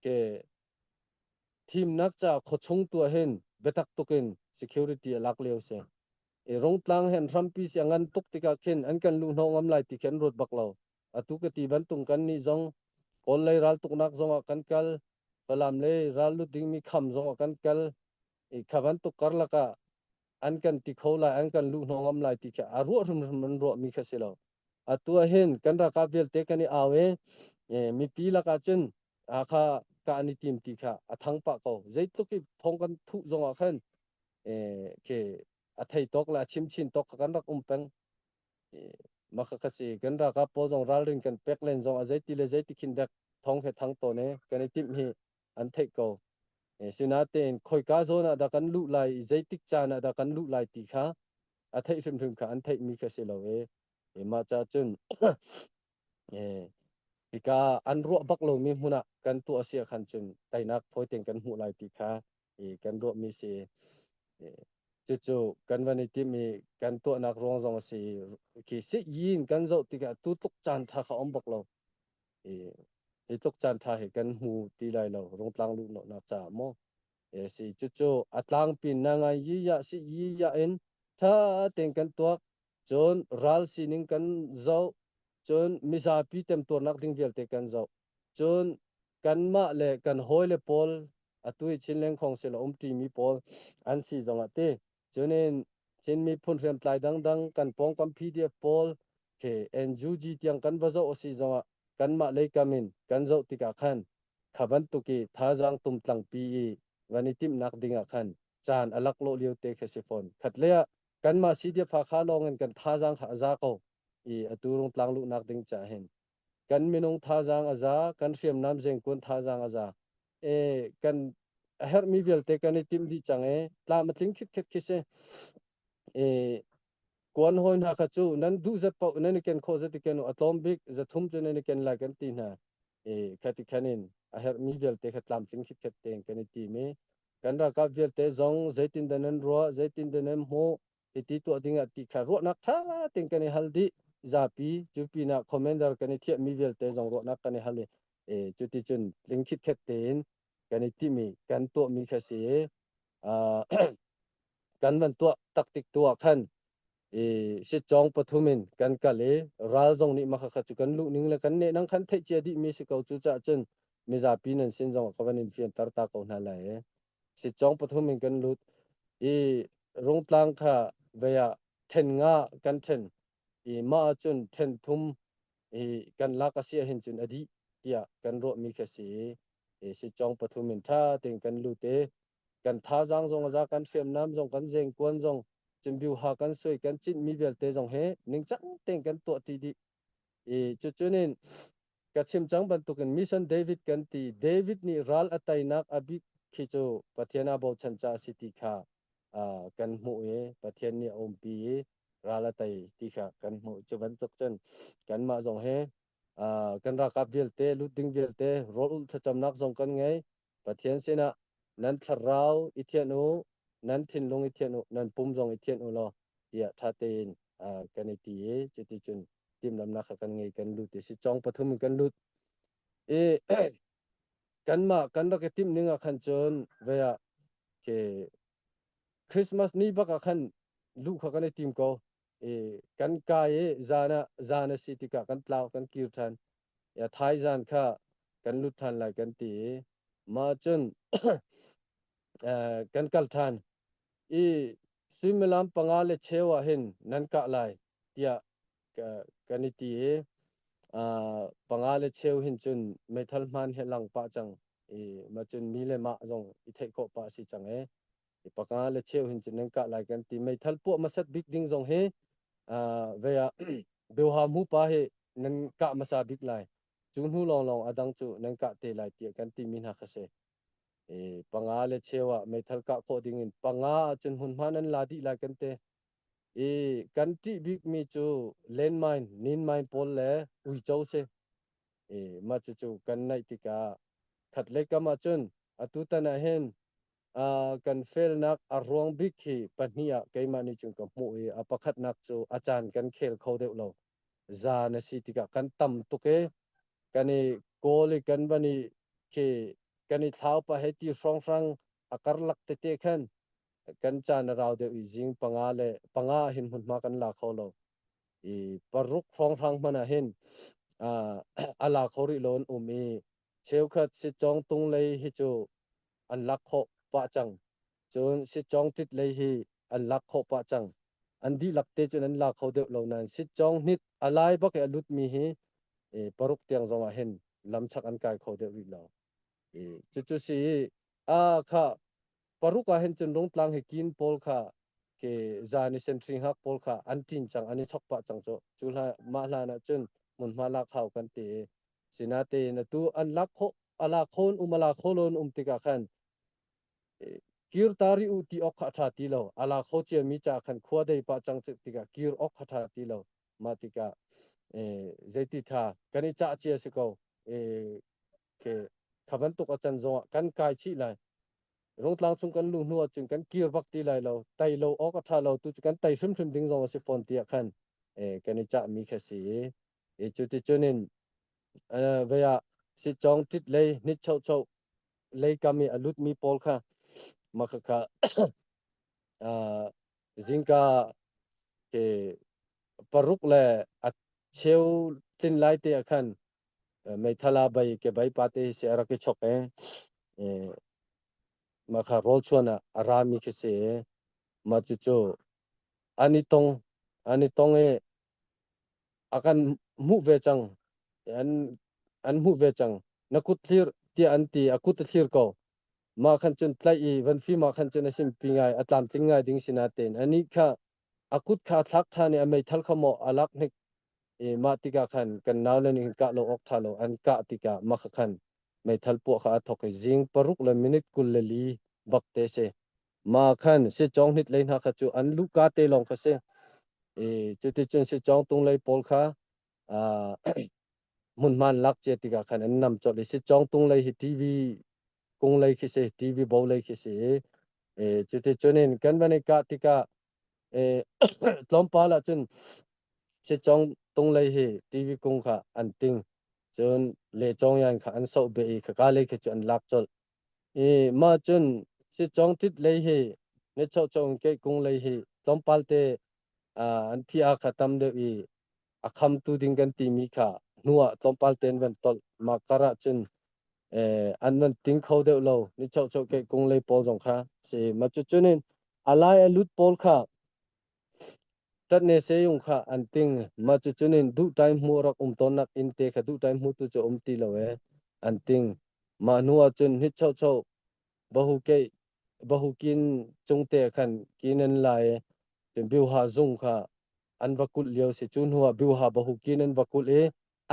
ke thimnak ca khuachung tuah hin biatak tukin security a lak lio si. I Rungtlang hen hrampi si a ngan tuk tikah khin an kan luhhnawh ngam lai ti khi an ruat bak lo. Atu ka ti bantuk kan nih zong Kawl lei raltuknak zongah kan kal, Falam lei ral lut dingmi kham zongah kan kal. I kha bantuk karlak ah an kan ti kho lai, an kan luhhnawh ngam lai ti khi a ruah hrimhrim an ruahmi kha si lo. Atu ah hin kan ralkap vialte kan i au i mipi lakah cun Hakha kah an i tim ti kha a thang pah ko. Zeitluk i thong kan thuh zongah khan khi a thei tawk le a chim chin tawk kha kan rak um peng. Mah kha si kan ralkap pawl zong ralrin kan pek len zong a zeiti le zeiti khin dek thong he thang tawn e kan i timh hi an theih ko. Sinatein khoika zawn ah dah kan luh lai i zeitik caan ah dah kan luh lai ti kha a theih hrimhrim kha an theihmi kha si lo i mah ca cun hika an ruah bak lomi hmun ah kan tuah a si ah khan cun teinak fawi tein kan hmuh lai ti kha kan ruahmi si. Cucu kan van i timh i kan tuahnak ruang zong a si. Khi si yin kan zoh tikah tu tluk caan ṭha kha um bak lo. Hi tluk caan ṭha hi kan hmu ti lai lo Rungtlang luhnak caah maw. Si cucu a tlangpi na ngai yi ya si yi ya in ṭha tein kan tuak. Cun ral sining kan zoh. Cun mizapi temtuarnak ding vialte kan zoh. Cun kanmah le kan hawile pawl atu i Chinland Council a umṭimi pawl an si zongah ti cunin Chin miphun hriamtlai dangdang kan pawngkam PDF pawl khi NUG tiang kan va zoh a si zongah kanmah leikam in kan zoh tikah khan kha bantuk i thazaang tumtlangpi i van i timhnak dingah khan caan a laklawh lio te khi si fawn. Khatlei ah kanmah CDF Hakha lawng in kan thazaang kha a za ko i atu Rungtlang luhnak ding caah hin kan minung thazaang a za, kan hriamnam zengkun thazaang a za. E, kan a herhmi vialte kan i timh dih cang e, tlam a tling khitkhet khi si. E, kuan hawi hna kha cu nan duh zat paoh nan i ken khawh zat i ken u, a tlawm bik zathum cu nan i ken lai kan ti hna. E, khati khan in a herhmi vialte kha tlamtling khitkhet tein kan i tim i kan ralkap vialte zong zeitin dah nan ruah, zeitin dah nan hmuh, hiti tuah ding ah ti kha ruahnak ṭha tein kan i hal dih zapi cu pinah commander kan i thiahmi vialte zong ruahnak kan i hal i cuti cun tling khitkhet tein kan i timi kan tuahmi kha si i kan van tuah taktik tu ah khan i sitcawng pathum in kan kal i ral zong nih mah kha cu kan luh ning le kan neh nang khan theih cia dih mi si ko cu cah cun mizapi nan sin zong ka van in fianter ta ko hna lai Sitcawng pathum in kan lut i Rungtlang kha vei ah ṭhen nga kan ṭhen i mah ahcun ṭhen thum i kan lak a si ahhin cun a dih tiah kan ruahmi kha si i sitcawng pathum in ṭha tein kan lut i kan thazaang zong a za kan hriamnam zong kan zengkuan zong cimbiuha kan suai kan cinhmi vialte zong hi ningcang tein kan tuah ti dih i cucun in Ka chim cang bantukin Mission David kan ti. David nih ral a teinak a bik khi cu Pathian aa bochan caah a si ti kha kan hmuh i Pathian nih a umpi i ral a tei ti kha kan hmuh. Cu bantuk cun kanmah zong hi kan ralkap vialte, lut ding vialte, rawl ulh thlacamnak zong kan ngei. Pathian sinah nan thlarau i thianh u, nan thinlung i thianh u, nan pum zong i thianh u law tiah ṭha tein kan i ti i cuticun timhlamhnak kha kan ngei kan lut i si cawng pathum in kan lut i kanmah kan rak i timh ning ah khan cun vei ah ke Christmas ni bak ah khan luh kha kan i tim ko i kan kai i zan ah zan a si tikah kan tlau kan kir ṭhan ya thai zan kha kan lut ṭhan lai kan ti i mah cun kan kal ṭhan i suimilam panga le cheu ah hin nan kah lai tiah kan i ti i panga le cheu hin cun meithal hmaan he lang pah cang i mah cun mi le mah zong i theih khawh pah si cang i panga le cheu hin cun nan kah lai kan ti meithal puah hmasat bik ding zong hi vei ah Beuha mu pa hi nan kah hmasa bik lai cu hnu lawnglawng a dang cu nan kah te lai tiah kan timi hna kha si panga le cheu ah meithal kah khawh ding in panga ahcun hmunhma nan la dih lai kan ti I kan ṭih bikmi cu landmine, ninmine pawl le uico si. I mah cucu kan naih tikah khatlei kam ahcun atutan ah hin uh, kan felnak a ruang bik hi pahnih ah keimah nih cun ka hmuh i a pakhatnak cu a caan kan khel kho deuh lo. Zan a si tikah kan tam tuk i kan i kawl i kan van i khi kan i thlau pah hei ti hrawnghrang a karlak tete khan kan caan a rau deuh i zing panga le panga ah hin hmunhma kan la kho lo i paruk hrawnghrang hmanh ah hin a la kho rih lo an um i cheukhat sitcawng tung lei hi cu an lak khawh pah cang cun sitcawng tit lei hi an lak khawh pah cang an dihlak te cun an la kho deuh lo nain sitcawng hnit a lai bak i a lut mi hi paruk tiang zong ah hin lamchak an kai kho deuh rih lo i cucu si a kha Paruk ah hin cun Rungtlang hi kin pawl kha ke zan i sentry hngak pawl kha an ṭin cang an i chok pah cang cu cu hla mah hlan ah cun hmunhma lak hau kan ti i sinatein atu an lak khawh a lak kho in um a la kho lo in um tikah khan. Kir ta rih u ti awk kha a ṭha ti lo. A la kho ciami caah khan khua dei pah cang tikah kir awk kha ṭha ti lo. Mah tikah zeiti ṭha kan i cah cia si ko. Kha bantuk a can zongah kan kai chih lai. Rungtlang chung kan luh hnu ahcun kan kir bak ti lai lo. Tai lo awk a ṭha lo. Tu cu kan tai hrimhrim ding zong a si fawn tiah khan kan i cahmi kha si i cuticun in vei ah sitcawng ṭit lei hnit chohchoh leikam i a lutmi pawl kha mah khakha zingka ke paruk le a cheu tlin lai te ah khan meithala bai ke bai pa te si a rak i chok e mah kha rawl chuan ah a rami khi si mah cucu an i tong an i tong i a kan hmuh ve cang an an hmuh ve cang na kut thlir tiah an ti a kut a thlir ko mah khan cun tlaih i van fim ah khan cun a simpi ngai a tlamtling ngai ding si natein anih kha a kut kha a thlak ṭhan i a meithal kha maw a lak hnik i mah tikah khan kan naule nih kah lo awk ṭha lo an kah tikah mah kha khan meithal puah kha a thawk i zing paruk le minute 24 bak te si Ma khan sicawng hnit lei hna kha cu an luhka te lawng kha si. I cuticun sicawng tung lei pawl kha hmunhma an lak cia tikah khan an nam colh i sicawng tung lei hi TV kung lei khi si, TV bo lei khi si i cuticun in kan van i kah tikah tlawmpal ahcun sicawng tung lei hi TV kung kha an ting. Cun le cawng yan kha an soh beh i khaka lei khi cu an lak colh. I mah cun sicawng ṭit lei hi nichuahcung keikung lei hi tlawmpal te an phi-a kha tam deuh i a khamtu ding kan timi kha hnu ah tlawmpal tein van tolh. Mah kar ah cun an van ting kho deuh lo nichuahchuah keikung lei pawl zong kha si. Mah cucun in a lai a lut pawl kha Ṭatne seyung kha an ting. Mah cucun in duhṭai hmu a rak um tawnnak inn te kha duhṭai hmutu cu a um ti lo ee, an ting. Mah hnu ah cun hit chocho bahu keih bahu kin cung te khan kin an la i cun biuha zung kha an va kulh lio si. Cu hnu ah biuha bahu kin an va kulh i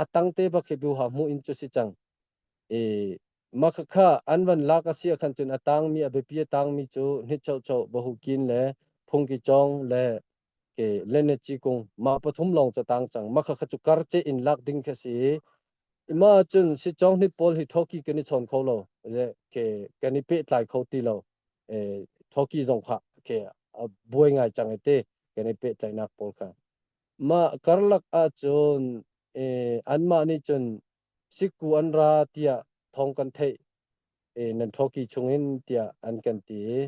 a tang te bak hi biuha hmuh in cu si cang. I mah khakha an van lak a si ah khan cun a tangmi a biapi a tangmi cu hnitchocho bahu kin le phungki cawng le ke lenaci kung mah pathum lawng cu tang cang mah khakha cu karce in lak ding kha si i mah cun si cawng hnit pawl hi thoki kan i chawn kho lo ke kan i pehtlai kho ti lo thoki zong kha ke a buai ngai cang i te kan i pehtlaihnak pawl kha mah karlak ahcun anmah nih cun sikku an ra tiah thawng kan theih i nan thoki chungin tiah an kan ti i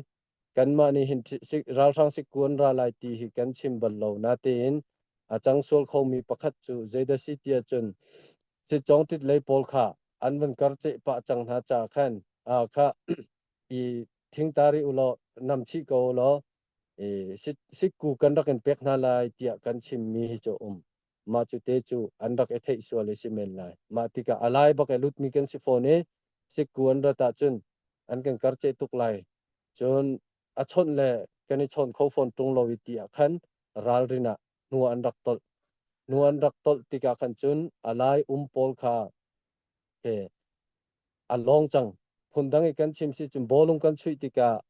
kanmah nih hin ralhrang sikku an ra lai ti hi kan chim bal lo natein a cang sual khomi pakhat cu zeidah si tiah cun sitcawng tit lei pawl kha an van karceh pah cang hna caah khan kha i thingtari ulaw nam chih ko ulaw sikku kan rak in pek hna lai tiah kan chimmi hi cu um mah cu te cu an rak i theih sual i si men lai. Mah tikah a lai bak i lutmi kan si fawn i sikku an rat ahcun an kan karceh tuk lai. Cun a chawnh le kan i chawn kho fawn ṭung lo i ti ah khan ralrin ah hnu an rak tolh. Hnu an rak tolh tikah khan cun a lai um pawl kha a lawng cang. Phundang i kan chim si cun bawlung kan chuih tikah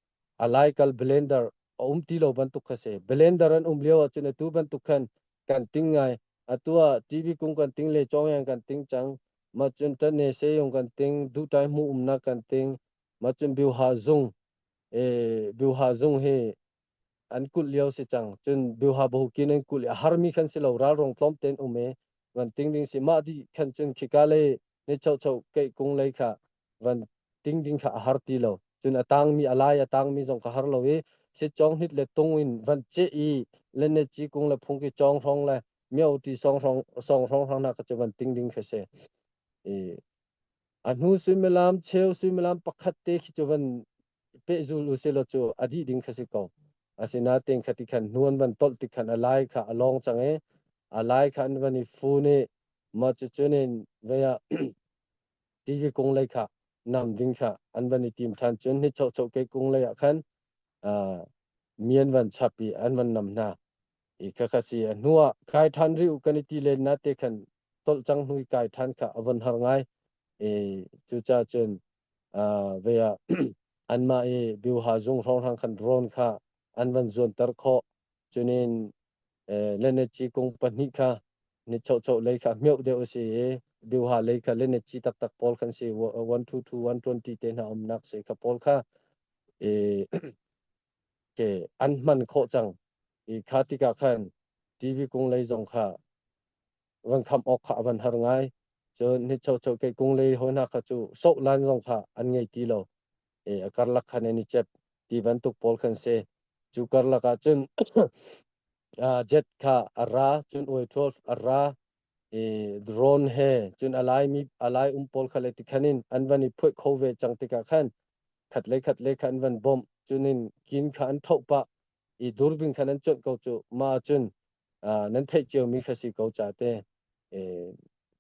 a laikal blender a um ti lo bantuk kha si. Blender an um lio ahcun atu bantuk khan kan ting ngai. Atu ah TV kung kan ting le cawngyang kan ting cang. Ma cun tane seyung kan ting, duhtai hmu umnak kan ting. Ma cun biuha zung, e, biuha zung hi an kulh lio si cang. Cun biuha bohukin an kulh i a harmi khan si lo ralrong tlawm tein um i van ting ding si. Mah dih khan cun khika le ni chocho keih kung lei kha van ting ding kha a har ti lo. Cun a tangmi a lai a tangmi zong kha har lo i sitcawng hnit le tung in van ceh i le ne ci kung le phungki cawng hrawng le mio ti song hrawng song hrawng hrawng hna kha cu van ting ding kha si. I a hnu suimilam cheu suimilam pakhat te khi cu van pehzul usih law cu a dih ding kha si ko. Asinain kha ti khan hnu an van tolh tik khan a lai kha a lawng cang i a lai kha an van i fun i mah cucun in vei ah TV kung lei kha nam ding kha an van i tim ṭhan cun ni choh ke kung lei ah khan mi an van chap i an van nam hna. I kha kha si a hnu ah kai ṭhan rih u kan i ti len na te khan tolh cang hnu i kai ṭhan kha a von har ngai. I cucaah cun vei ah. Anmah i Byuha zung hrawnghrang khan drone kha an van zuanter khawh. Cunin Lenetci kung pahnih kha ni chocho lei kha hmeuh deuh a si i Byuha lei kha Lenetci taktak pawl khan si 122 120 te hna umnak si kha pawl kha i ke an hman khawh cang. I kha tikah khan TV kung lei zong kha van kham awk kha a van har ngai. Cun ni chocho ke kung lei hoi hna kha cu soh lan zong kha an ngei ti lo. E a karlak khan an i cep ti bantuk pawl khan si. Cu karlak ah cun jet kha a ra cun oi 12 a ra i drone he cun a lai mi a lai um pawl kha le ti khan in an van i phuih kho ve cang tikah khan khat le khat le kha an van bawmh cun in kin kha an thoh pah i durbing khan an cuanh ko cu ma cun nan theih cio mi kha si ko ca te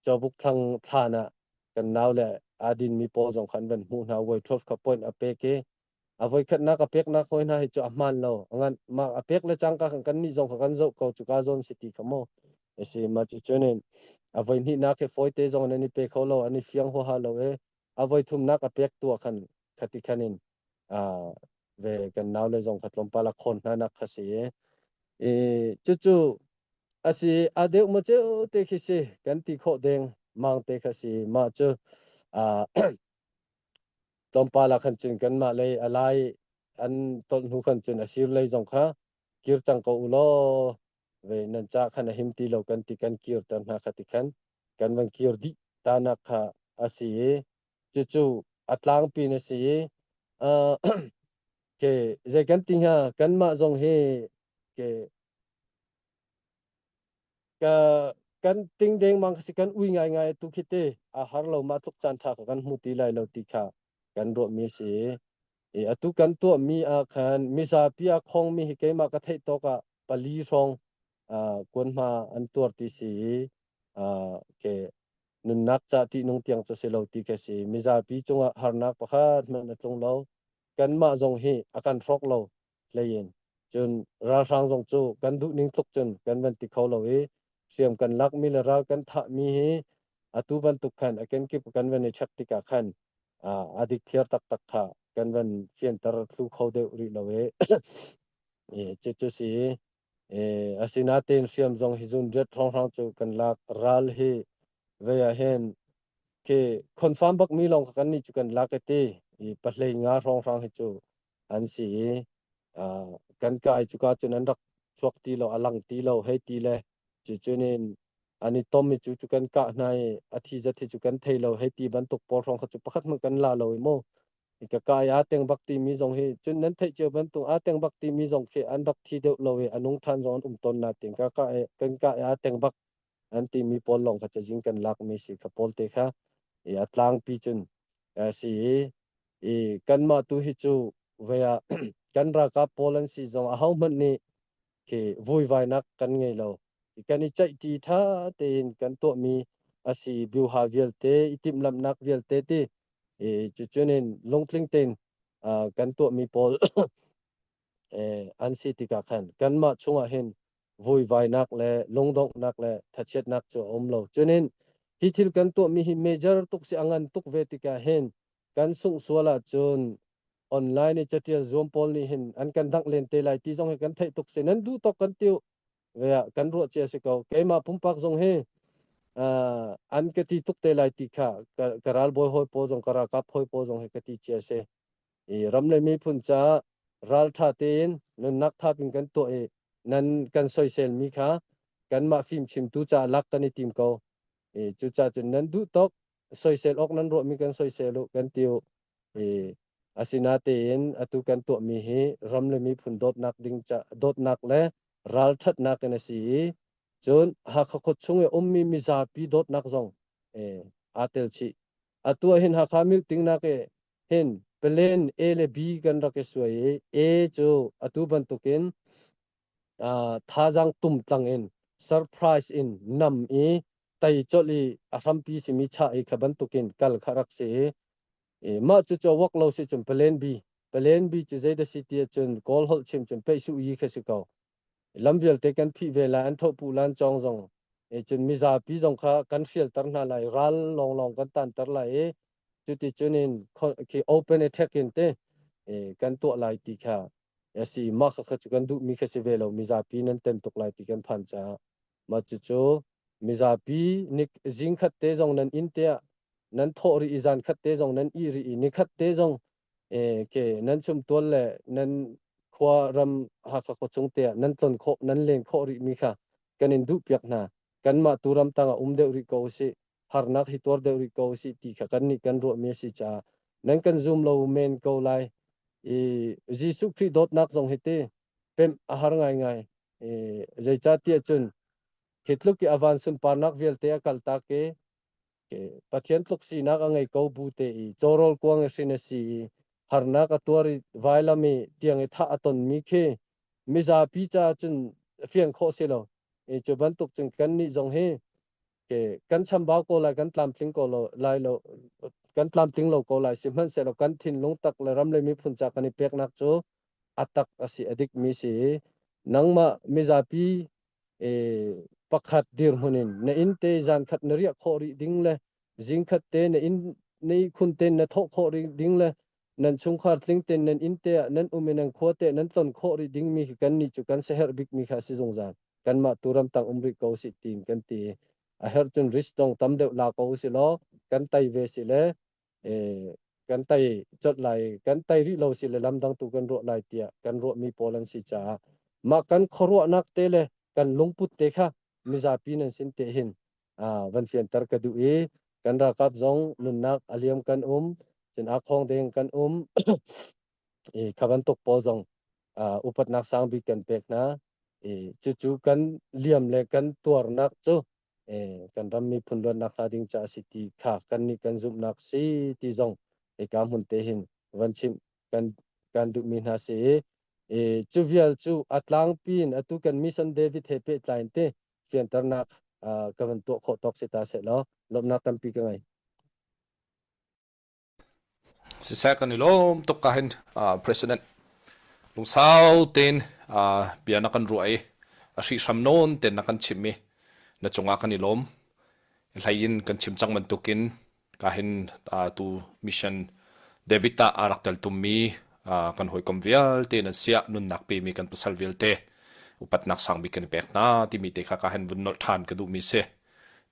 cawbuk thlang thlan ah kan nau le aa din mi pawl zong khan van hmuh hna voi 12 kha point a pek i a voi khatnak a peknak hoi hna hi cu a hmaan lo ngan ma a pek le cangka kan kan nih zong kha kan zoh ko cu ka zawn si ti kha mo esi ma cu cunin a voi hnihnak hi fawi te zong nan i pe kho lo an i fiang huaha lo e a voi thumnak a pek tu ah khan khati khanin ve kan nau le zong kha tlawmpal a khawn hna nak kha si i cucu a si a deuh ma ceu te khi si kan ti khawh deng mang te kha si ma cu tlawmpal ah khan cun kanmah lei a lai an tolh hnu khan cun a sir lei zong kha kir cang ko u law ve nan ca khan a him ti lo kan ti kan kirter hna kha ti khan kan van kir dih ta nak kha a si i cucu a tlangpi na si i ke zei kan ti hnga kanmah zong hi ke ka kan ting dengmang si kan ui ngai ngai tu khi te a har lo ma tluk caan tha kan hmu ti lai lo ti kha kan ruah mi si i atu kan tuah mi ah khan mizapi a khong mi hi keimah ka theih tawk ah pali hrawng kuanhma an tuar ti si i ke nunnak ca ṭihnung tiang cu si lo ti ka si. Mizapi cungah harnak pakhat hmanh a tlung lo. Kanmah zong hi a kan hrawk lo hlei in. Cun ralhrang zong cu kan duh ning tluk cun kan van ti kho lo i hriam kan lakmi le ral kan thahmi hi atu bantuk khan a kenkip kan van i check tikah khan a dikthiar taktak kha kan van fianter thlu kho deuh rih lo i cucu si Asinain hriam zong hi zun riat hrawnghrang cu kan lak. Ral hi vei ah hin khi confirm bak mi lawng kha kan nih cu kan lak i ti. I pahlei nga hrawnghrang hi cu an si i kan kai cu ka cun an rak chuak ti lo, a lang ti lo hei ti le cucun in an i tom i cu cu kan kah hna i a thi zat hi cu kan thei lo hei ti bantuk pawl hrawng kha cu pakhat hmanh kan la lo i mu. Ka kai aa teng bak timi zong hi cun nan theih cio bantuk aa teng bak timi zong khi an rak thi deuh lo i a nung ṭhan zong an um tawn na tin ka ka kan ka aa teng bak an timi pawl lawng kha cazin kan lakmi si kha pawl te kha i a tlangpi cun si i i kanmah tu hi cu vei ah kan ralkap pawl an si zong ahohmanh nih khi vuivainak kan ngei lo. Kan i ceihṭi ṭha tein kan tuahmi a si biuha vialte i timhlamhnak vialte ti i cucun in lungtling tein kan tuahmi pawl an si tikah khan kanmah chungah hin vuivainak le lungdonghnak le thachiatnak cu a um lo. Cunin hi thil kan tuahmi hi major tuk si a ngan tuk ve tikah hin kan sungh sual ahcun online i catial zuam pawl nih hin an kan dangh len te lai ti zong hi kan theih tuk si nan duh tawk kan tiu ve ah kan ruah cia si ko keimah pumpak zong hi an ka ti tuk te lai ti kha ka ralbawi hawi pawl zong ka ralkap hawi pawl zong hi ka ti cia si i ram le miphun caah ralṭha tein nunnak thap in kan tuah i nan kan soisel mi kha kanmah fimchimtu caah lak kan i tim ko i cucaah cun nan duh tawk soisel awk nan ruahmi kan soisel u kan ti u i asinatein atu kan tuahmi hi ram le miphun dawtnak ding ca dawtnak le ralṭhatnak in a si i cun Hakha khua chung i ummi mizapi dawtnak zong aa tel chih. Atu ah hin Hakha meeting nak i hin plan A le B kan rak i suai i A cu atu bantukin thazaang tumtlang in surprise in nam i tei colh i a hrampi simi chah i kha bantukin kal kha rak si i mah cu cu wak lo si cun plan B plan B cu zei dah si ti ahcun Kawl holh chim cun peih yi kha si ko lam vialte kan phih ve lai an thopu lan cawng zong e cun mizapi zong kha kan hrialter hna lai ral lawnglawng kan tanter lai i cuti cun in khi open attack in te. kan tuah lai ti kha a si. Mah kha cu kan duhmi kha si ve lo. Mizapi nan tem tuk lai ti kan phan caah mah cucu mizapi nik zing khat te zong nan inn te ah nan thawh rih i zan khat te zong nan ih rih i nikhat te zong ke nan chumtual le nan khua ram Hakha khuachung te ah nan tlon khawh nan len khawh rih mi kha kan in duh piak hna. Kanmah tu ram tang ah um deuh rih ko usih, harnak hi tuar deuh rih ko usih ti kha kannih kan ruahmi a si caah nan kan zum lo men ko lai. I Jesuh Khrih dawtnak zong hi ti pemh a har ngaingai. I zeicahtiah cun hi tluk i a van sunparnak vialte a kaltak i Pathian tluk sinak a ngei ko bu te i cawrawl kuang i hrin a si i harnak a tuar i vailam i tiang i thah a tonmi khi mizapi caah cun fiang khawh si lo. I cu bantuk cun kannih zong hi ke kan chambau ko lai kan tlamtling ko lo lai lo kan tlamtling lo ko lai sihmanhsehlaw kan thinlung tak le ram le miphun ca kan i peknak cu a tak a si a dikmi si i nangmah mizapi e pakhat dirhmun in na inn te zan khat na riah khawh rih ding le zing khat te na inn na ihkhun ten na thawh khawh rih ding le nan chungkhar tling ten nan inn te ah nan um i nan khua te nan tlon khawh rih ding mi khi kan nih cu kan siaherh bik mi kha si zungzal kanmah tu ramtang um rih ko si tiin kan ti a herh cun risk dong tam deuh la ko si law kan tai ve si le kan tai colh lai kan tai rih lo si le lamdang tu kan ruah lai tiah kan ruahmi pawl an si caah mah kan khuaruahnak te le kan lungput te kha mizapi nan sin te hin van fianter ka duh i kan ralkap zong nunnak a liam kan um cun a khong deng kan um i kha bantuk pawl zong upatnak sang bik kan pek hna i cucu kan liam le kan tuarnak cu kan ram miphun luatnak hnga ding ca a si ti kha kan nih kan zumhnak si ti zong hika hmun te hin van chimh kan kan duhmi hna si i cu vial cu a tlangpi in atu kan mission David he pehtlai in te fianternak ka van tuah khawh tawk si ta seh law lawmhnak tampi ka ngei. Siseh kan i lawm tuk ka hin President lungsau tein bia na kan ruah i a hrihhram nawn ten na kan chimh i na cungah kan i lawm. Hlei in kan chim cang bantukin ka hin tu mission David ah aa rak tel tummi kan hawikom vialte nan siah nunnak pemi kan pasal vialte upatnak sang bik kan i pek hna timi te kha ka hin vun nolh ṭhan ka duhmi si.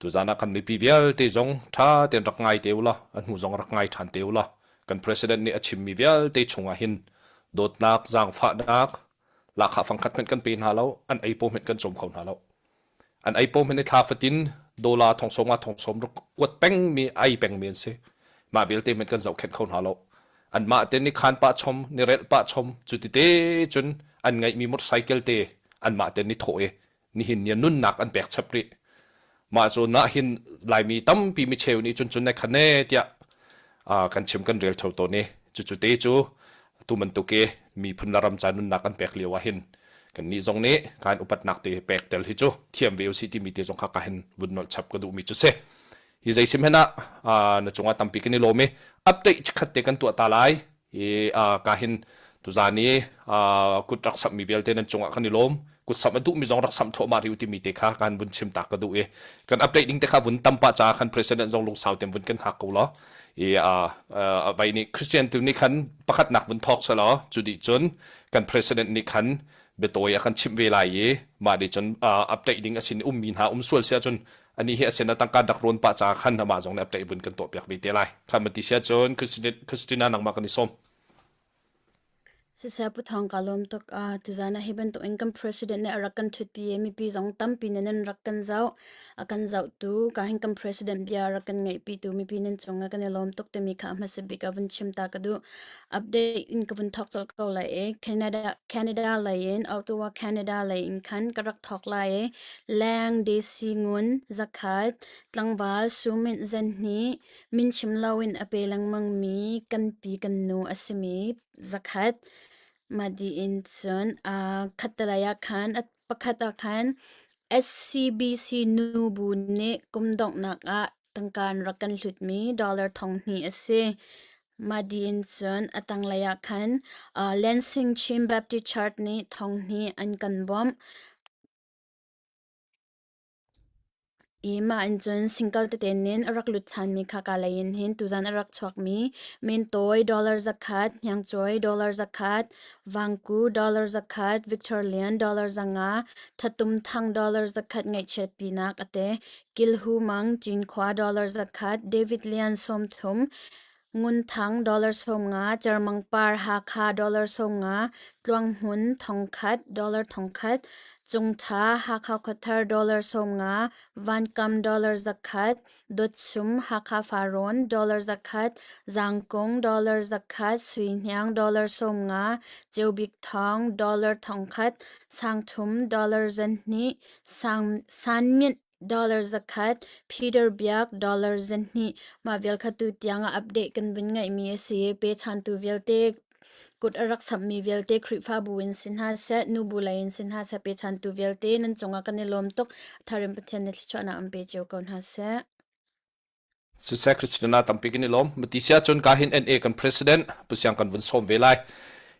Tuzaan ah kan mipi vialte zong ṭha tein rak ngai te ulaw, a hnu zong rak ngai ṭhan te ulaw, kan president nih a chimmi vialte chungah hin dawtnak, zaangfahnak, lahkhah fangkhat hmanh kan pe hna lo, an ei paw hmanh kan cawm kho hna lo. An ei paw hmanh i thla fatin dollar thong sawm nga thong sawm rak kuat pengmi, ai pengmi an si. Mah vialte hmanh kan zohkhenh kho hna lo. Anmah te ni khan pah chom, ni relh pah chom, cuti te cun an ngeihmi motorcycle te anmah te ni thawh i nihin ni nunnak an pek chap rih mah cu nah hin laimi tampi mi cheu nih cun cun ne khan ne tiah kan chim kan rel theo tawn i cucu te cu tu bantuk i miphun le ram ca nunnak kan pek lio ah hin kan nih zong nih kan upatnak te pek tel hi cu thiam ve usih timi te zong kha ka hin vun nolh chap ka duhmi cu si hi zei sim hen ah na cungah tampi kan i lawm i update chikhat te kan tuah ta lai i ka hin tuzan i kut rak samhmi vialte nan cungah kan i lawm kut samh a duhmi zong rak samh thawhmah rih u timi te kha kan vun chim ta ka duh i kan update ding te kha vun tam pah ca khan president zong lungsau tem vun kan hngak ko law i vai nih Christian tu nih khan pakhatnak vun thawk selaw cu dih cun kan president nih khan biatawi a kan chimh ve lai i mah nih cun update ding a sin ummi hna um sual sia cun ani hi a sin a tangka dak rawn pah ca khan amah zong nih update vun kan tuah piak ve te lai khan mati sia cun Christina nangmah kan i sawm Siseh Pu Thawng ka lawm tuk. Uh, tuzan ah hi bantuk in kan president nih a rak kan ṭhutpi i mipi zong tampi nih nan rak kan zoh. A kan zohtu, ka hin kan president bia rak kan ngaihpitu mipi nan cungah kan i lawm tuk timi kha a hmasa bik ah vun chim ta ka duh. Update in ka vun thawk colh ko lai i Canada, Canada lei in Ottawa, Canada lei in khan ka rak thawk lai i leng desi ngun zakhat tlangval sumint zenhnih min chim loin a pe lengmangmi kan pi kan nu a simi zakhat mah dih in cun uh, khattelei ah khan pakhat ah khan SCBC nubu nih kum donghnak ah tangka an rak kan hlutmi dollar thong hnih a si. Mah dih in cun a tanglei ah khan uh, Lansing Chin Baptist Church nih thong hnih an kan bawmh. I mah in cun single tete nin a rak lut ṭhanmi kha ka lei in hin tuzan a rak chuakmi Mintawi dollar 100, Hniangcawi dollar 100, Vangku dollar 100, Victor Lian dollar 500, Thatum Thang dollar 100 ngaihchiatpinak a te, Kilhu Mang Cinkhua dollar 100, David Lian 30, Ngun Thang dollar 50, Cermang Par Hakha dollar 50, Tluang Hmun 1000 dollar 1000, Cung Ṭha Hakha Khuathar dollar 50, Vankam dollar 100, Dawt Sum Hakha Farrawn dollar 100, Zangkung dollar 100, Sui Hniang dollar 50, Ceu Bik Thawng dollar 1000, Sang Thum dollar 2, Sang San Myint dollar 100, Peter Biak dollar 2 mah vial kha tu tiang ah update kan vun ngeihmi a si. Pechantu vialte kut a rak samhmi vialte Khrihfabu in si hna seh, nubu lei in si hna seh, pechantu vialte nan cungah kan i lawm tuk. Tharim Pathian nih thluachuahnak an pe cio ko hna seh. Siseh Christina tampi kan i lawm. Mati sia cun ka hin NA kan president Pusiang kan vun sawm ve lai.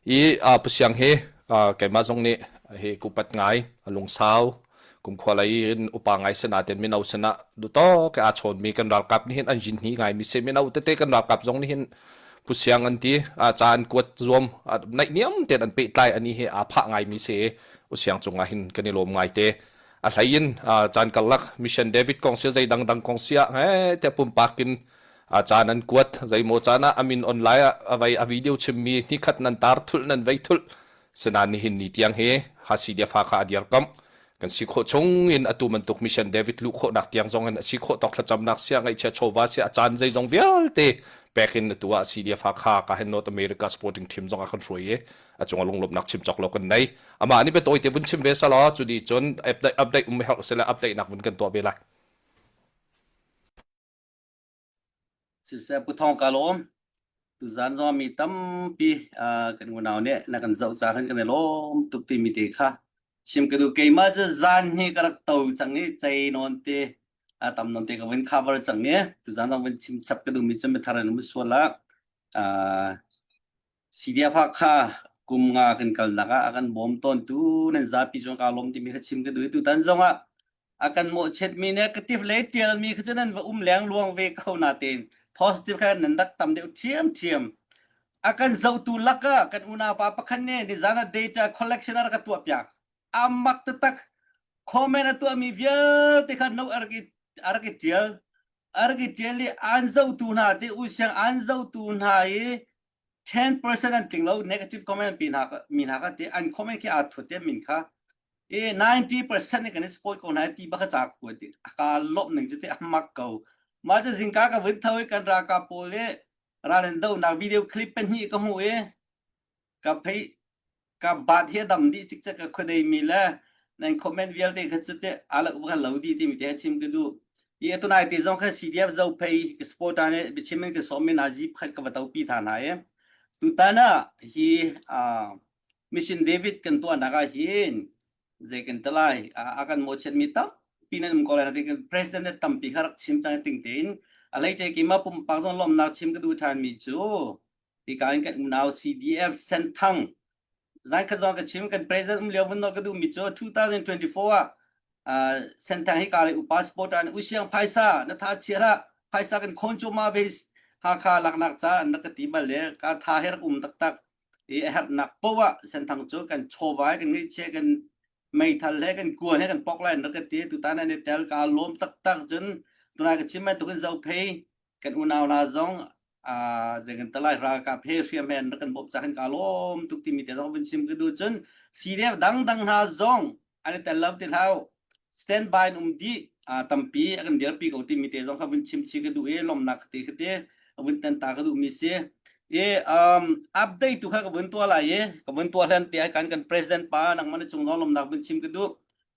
I uh, Pusiang hi uh, keimah zong nih hi kupat ngai a lungsau kumkhua lei in upa ngai sana ten mino sana duto ke a chawn mi kan ralkap nih hin an jin hi ngai mi se mino tete kan ralkap zong nih hin Pusiang an ti a ca an kuat zuam naih niam ten an pehtlai ani hi a phah ngai mi se usiang cungah hin kan i lawm ngai te a hlei in caan karlak mission David kong sia zei dangdang kong sia he te pumpak in a caan an kuat zeimaw caan ah amin online ah a vai a video chimmi ni khat nan tar thul nan vei thul senan nihin ni tiang hi hasi dia fa kha a dirkamh kan si khawh chung in atu bantuk mission David luh khawhnak tiang zong in a si khawh tawk thlacamnak sia ngaihchia chawva sia a caan zeizong vialte pek in atu ah CDF Hakha ka hen North America sporting team zong a kan hruai i a cung a lunglawmhnak chim cawk lo kan nei amah nih biatawi te vun chim ve selaw cu di cun update update um herh sile update nak vun kan tuah ve lai. Siseh Pu Thawng ka lawm. Tuzaan zong mi tampi kan unau nih na kan zoh ca khan kan i lawm tuk timi te kha chim ka duh. Keimah cu zaan hi ka rak to cang i cei nawn te a tam nawn te ka vun cover cang i tuzaan zong vun chim chap ka duhmi cu mithar an um sual ah CDF Hakha kum nga kan kalnak ah a kan bawm tawntu nan zapi cung kaa lawm timi kha chim ka duh i tutan zong ah a kan mawhchiatmi negative le ṭialmi kha cu nan va um lengluang ve ko natein positive kha nan rak tam deuh ṭhiamṭhiam. A kan zohtu lakah kan unaupa pakhat nih nizan ah data collection a rak ka tuahpiak. A mak taktak. Comment a tuahmi vialte kha no a rak i a rak i ṭial. A rak i ṭial i an zohtu hna te usiang an zohtu hna i 10% an tling lo negative comment an pe hna mi hna kha te an comment khi aa thut te min kha e 90% nih kan i support ko hna ti baka ca ku ti aka lop ning chu te amak ko ma cha zingka ka vun tho i kan ralkap pawl le ral an do nak video clip pahnih ka hmu i ka phei ka bat hi a dam dih cikcek ka khuadei mi le nan comment vialte kha cu te ala ka lo di timi te chim ka duh i atunai te zong kha CDF zo phei ka supporter nih biachim in ka sawm mi na jeep khat ka va to pi than hna i tutan ah hi mission David kan tuahnak ah hin zei kan talai a kan mawchiat mi tampi nan um ko lai natin president nih tampi kha rak chim cang ting tein a hleice keimah pumpak zong lawmnak chim ka duh than mi cu Hika in kan unau CDF Senthang zan khat zong ka chim kan president um lio vun nawl ka duh mi cu 2024 ah uh, Senthang hi ka le upa supporter nih usiang phaisa na tha chia hlah phaisa kan khawn cu ma ve Hakha laknak ca an rak ka ti bal le ka tha he rak um taktak i a herhnak poah Senthang cu kan chawvai kan ngeihchia kan meithal he kan kuan he kan pok lai an rak ka ti tutan an i tel ka lawm taktak cun tunai ka chim bantukin zophei kan unau hna zong zei kan talai ralkap he hriam he an rak kan bawmh ca kan ka lawm tuk timi te zong vun chim ka duh cun CDF dangdang hna zong an i tel lo ti hlau stand by in um dih tampi a kan dirpi ko timi te zong kha vun chim chi ka duh i lawmnak te kha te vun ten ta ka duh mi si i um, update tu kha ka vun tua lai i ka vun tua hlan te kan kan president pa nangmah na cung lawmnak vun chim ka duh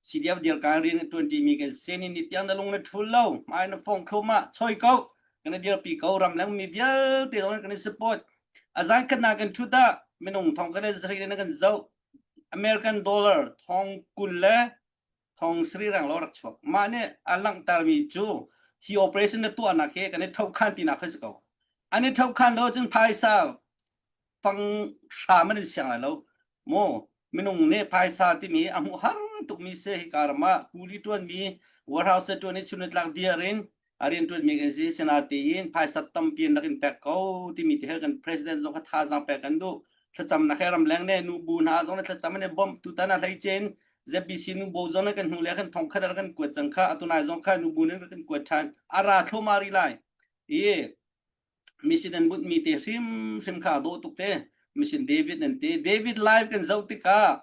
CDF dirkan rian a ṭuanṭi mi kan si ni ni tiang na lung na ṭhul lo hmai na fong thlum ah choi ko kan i dirpi ko ramleng mi vialte zong kan i support a zan khat kan ṭhut ah minung thong kan le na kan zoh American dollar thong 20 le thong sari rang lo rak chuak mah nih a langhter mi cu hi operation na tuahnak hi kan i thokhan tinak kha si ko an i thokhan lo cun phaisa fang hram an in siang lai lo mu minung nih phaisa timi a hmuh har tukmi si hi ka ram ah kuli ṭuanmi Warehouse ṭuan i chun tlak diar in a rian ṭuan mi kan si sinatein phaisa tampi in rak in pek ko timi te he kan president zong kha thazaang pek kan duh thlacamnak he ramleng ne nu bu hna zong ne thlacam ne bom tutan a hlei cen ZBC nu bo zong ne kan hnu le kan thong khat kan kuat cang kha atunai zong kha nu bu ne kan kuat ṭhan a ra thloma ri lai i mission an bunh mi te hrim hrim kha dawh tuk te mission David nan te David live kan zoh tikah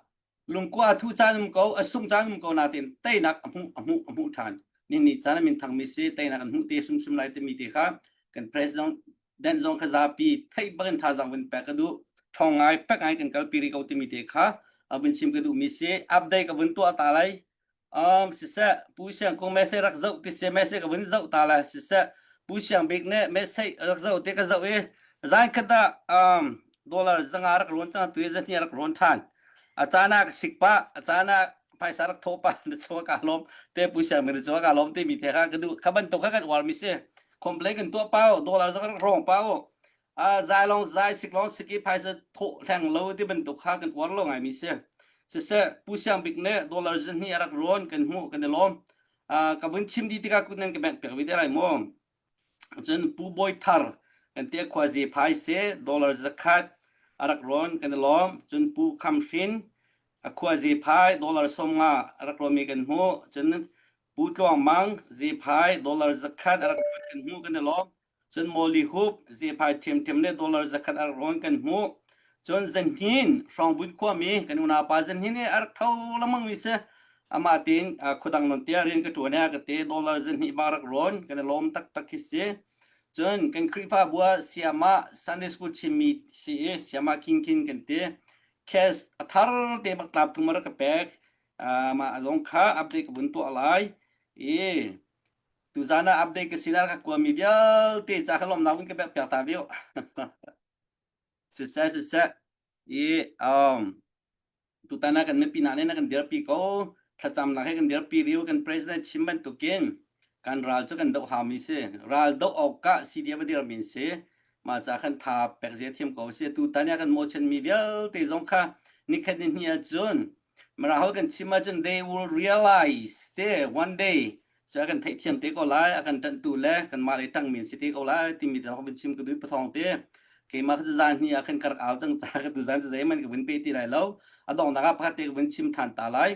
lungkua a thu caan um ko a sung caan um ko nain teinak a hmuh a hmuh a hmuh ṭhan ni ni caan min thangmi si teinak an hmuh te hrimhrim lai timi te kha kan president den zong kha zapi theih bangin thazaang vun pek ka duh ṭhawng ngai fek ngai kan kalpi rih ko timi te kha a vun chim ka duh mi si update ka vun tuah ta lai Um, siseh, Pu Siang Kung message rak zoh ti si message ka vun zoh ta lai siseh, Pu Siang Bik nih message rak zoh ti ka zoh i zan khat ah um, dollar zanga rak rawn cang tu i zahnih rak rawn ṭhan. A caan ah ka sik pah, a caan ah phaisa rak thawh pah na chuah ka lawm te Pu Siang Bik na chuah ka lawm ti mi the kha ka duh kha bantuk kha kan uar mi si. Complain kan tuah pau, dollar zang rak rawng pau. A zai lawng zai sik lawng sik i phaisa thawh hleng lo ti bantuk kha kan uar lo ngai mi si. Siseh Pu Siang Bik nih dollar zahnih a rak rawn kan hmuh kan i lawm. Ka vun chim dih tikah kut nan ka bengh piak ve te lai mu. Cun Pu Bawi Thar kan ti khua Zephai si dollar zakhat a rak rawn kan i lawm. Cun Pu Kham Hrin a khua Zephai dollar 50 a rak rawnmi kan hmuh. Cun Pu Tluang Mang Zephai dollar zakhat a rak rawn kan hmuh kan i lawm. Cun Molly Hoop zephai ṭhiamṭhiam le dollar zakhat a rak rawn kan hmuh. Cun Zanhin Hrawngvun khuami kan unaupa Zanhin hi a rak tho lengmang mi si. Amah tein khuadang non tiah rian ka ṭuan i ka te dollar zahnih bang rak rawn kan i lawm taktak khi si. Cun kan Khrihfabu ah Siamah Sunday School chimmi si i Siamah King King kan ti. Cash a thar te bak tlap thum a rak ka pek. Mah zong kha update ka vun tuah lai. I Tuzaan ah update ka sinah ka kuami vialte ca kha lawmnak vun ka pek piak ta viu. Siseh siseh i um tutan ah kan mipi hna nih na kan dirpi ko thlacamnak he kan dirpi riu kan president chim bantukin kan ral cu kan doh haumi si ral doh awk ah CDF a dirmi si mah ca khan tha pek zia thiam ko si tutan ah kan mawchan mi vialte zong kha nikhat ni hni ahcun Mirang kan chim ahcun they will realize te one day cu a kan theihthiam te ko lai a kan ṭanhtu le kanmah le ṭangmi an si te ko lai timi te vun chim ka duh pathawng te keimah kha zan hni ah khan ka rak au cang ca ka tu zan cu zeihmanh ka vun pe ti lai lo a donghnak ah pakhat te ka vun chim ṭhan ta lai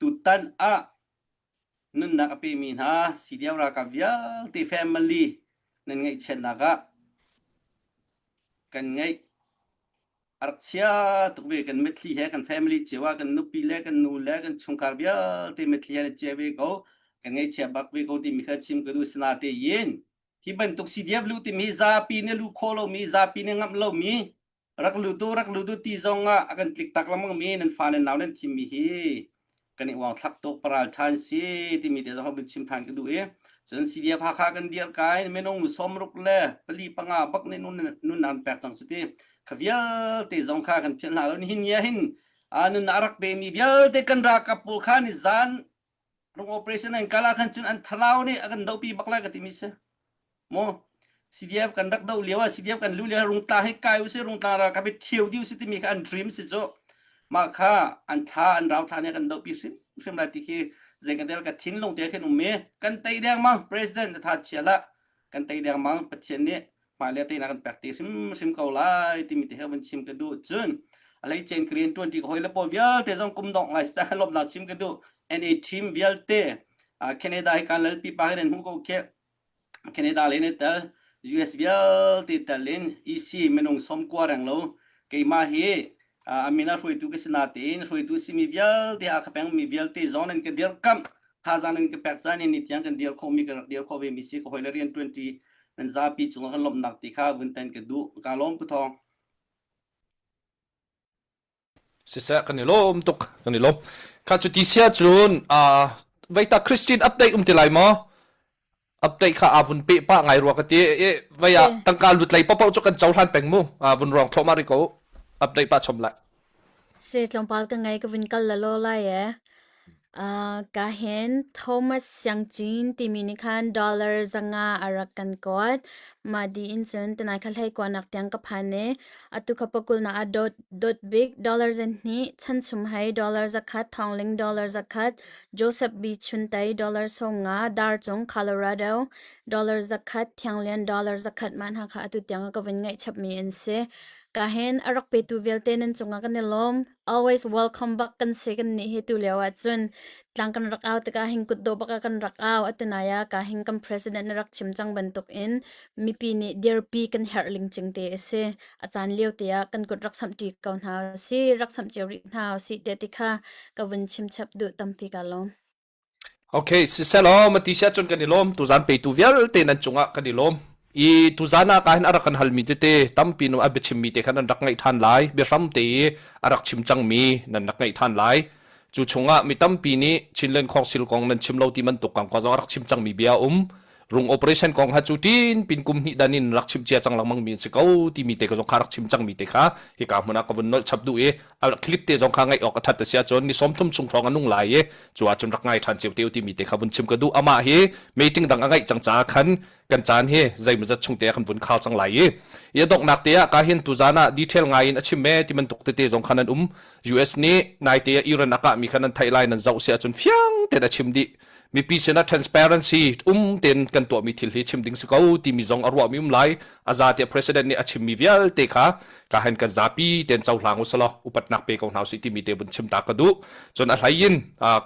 tutan ah nunnak a pemi hna CDF ralkap vialte family nan ngaihchiatnak ah kan ngaih a rak chia tuk ve kan mitthli he kan family cio ah kan nupi le kan nu le kan chungkhar vialte mitthli he na chia ve ko kan ngaihchia bak ve ko timi kha chim ka duh sina te yin hi bantuk CDF lu timi zapi nih lu kho lomi zapi nih ngamh lomi rak lu tu rak lu tu ti zong ah a kan tlik tak lengmang mi nan fa nan nau nan thim mi hi kan i uang thlak tuk paral than si timi te zong vun chim than ka duh i cun CDF Hakha kan dir kai minung sawmruk le pali panga bak nih nun nun an pek cang cuti kha vialte zong kha kan philh hna lo nihin ni ah hin nun a rak pe mi vialte kan ralkap pawl kha ni zan rung operation an kala khan cun an thalau nih a kan dohpi bak lai ka timi si Maw CDF kan rak doh lio ah CDF kan lu lio ah rungtla hi kai usih rungtla ralkap hi ṭhio dih usih timi kha an dream si cu mah kha an thla an rau thla nih kan dohpi hrimhrim lai ti khi zei kan tel ka thinlung te khin um i kan tei dengmang president na tha chia lah kan tei dengmang Pathian nih hmailei teinak kan pek te hrimhrim ko lai timi te he vun chim ka duh cun a lei chen ka rian ṭuan ṭi ka hawi le pawl vialte zong kum dongh lai sa lawmhnak chim ka duh NA team vialte Canada hi kan lalpi pa hi nan hmuh ko khi Canada le nih tel US vialte tel in EC minung sawmkua reng lo keimah hi a min ah hruaitu ka si natein hruaitu simi vialte a ka pengmi vialte zong nan ka dirkamh thazaang nan ka pek caan in ni tiang kan dir khawhmi ka rak dir khawh ve mi si ka hawile rian ṭuanṭi nan zapi cungah kan lawmhnak ti kha vun tan ka duh ka lawm pu thawng Siseh kan i lawm tuk kan i lawm. Kha cu ti sia cun uh, veita Christine update um ti lai maw? Update kha a vun pe pa ngai rua ka ti e vei ah tangka lut lei papo cu kan cohlan peng mu. A vun ruang thloma ri ko. Update pa chom lai. Se tlawmpal ka ngai ka vun kal la lo lai e. Uh, ka hin Thomas Siang Cin timi nih khan dollar 500 a rak kan kuat. Mah di in cun tunai kha hlei kuanak tiang ka phan i atu kha pakul na ah dot dot big dollar 200 chan chum hei dollar 100 thongling dollar 100 Joseph B Chuntai dollar 50 dar cung Colorado dollar 100 Thianglian dollar 100 man ha kha atu tiang ka vun ngaih chap mi an si. Ka hin a rak petu vialte nan cungah kan i lawm. Always welcome bak kan si kan nih hi tu lio ah cun tlang kan rak au tikah hin kutdawh bak ah kan rak au atunai ah ka hin kan president na rak chim cang bantuk in mipi nih dirpi kan herh lingcing te a si. A caan lio te ah kan kut rak samh ṭi ko hna si rak samh cio rih hna si te ti kha ka vun chim chap duh tampi ka lawm. Okay, siselaw mati sia cun kan i lawm tuzan peitu vialte nan cungah kan i lawm. I tuzan ah ka hin a rak kan halmi tete tampi nu a biachimmi te khan an rak ngaih ṭhan lai. Biahram te i a rak chim cangmi nan rak ngaih ṭhan lai. Cu chungah mi tampi nih Chinland Council kong nan chim lo ti bantuk kong zong a rak chim cangmi bia a um. Rung operation kong ha cu tin pin kum hnih dan in rak chim cia cang lengmang mi an si ko timi te ka zong kha rak chim cangmi te kha hika hmun ah ka vun nolh chap duh i a clip te zong kha ngaih awk a that a si ahcun ni 30 chung hrawng a nung lai i cu ahcun rak ngai ṭhan cio te timi te kha vun chim ka duh amah hi meeting dang a ngaih cang caah khan kan caan hi zeimawzat chung te ah kan vun khal cang lai i i a donghnak te ah ka hin tuzan ah detail ngai in a chim me ti bantuk tete zong khan an um US nih naite ah Iran a kah mi kha nan theih lai nan zoh si ahcun fiang tein a chim dih mipi sinah transparency um tein kan tuahmi thil hi chim ding si ko timi zong a ruahmi um lai a za tiah president nih a chimmi vialte kha ka hen kan zapi tein cohlang usalaw upatnak pe ko hna usih timi te vun chim ta ka duh cun a hlei in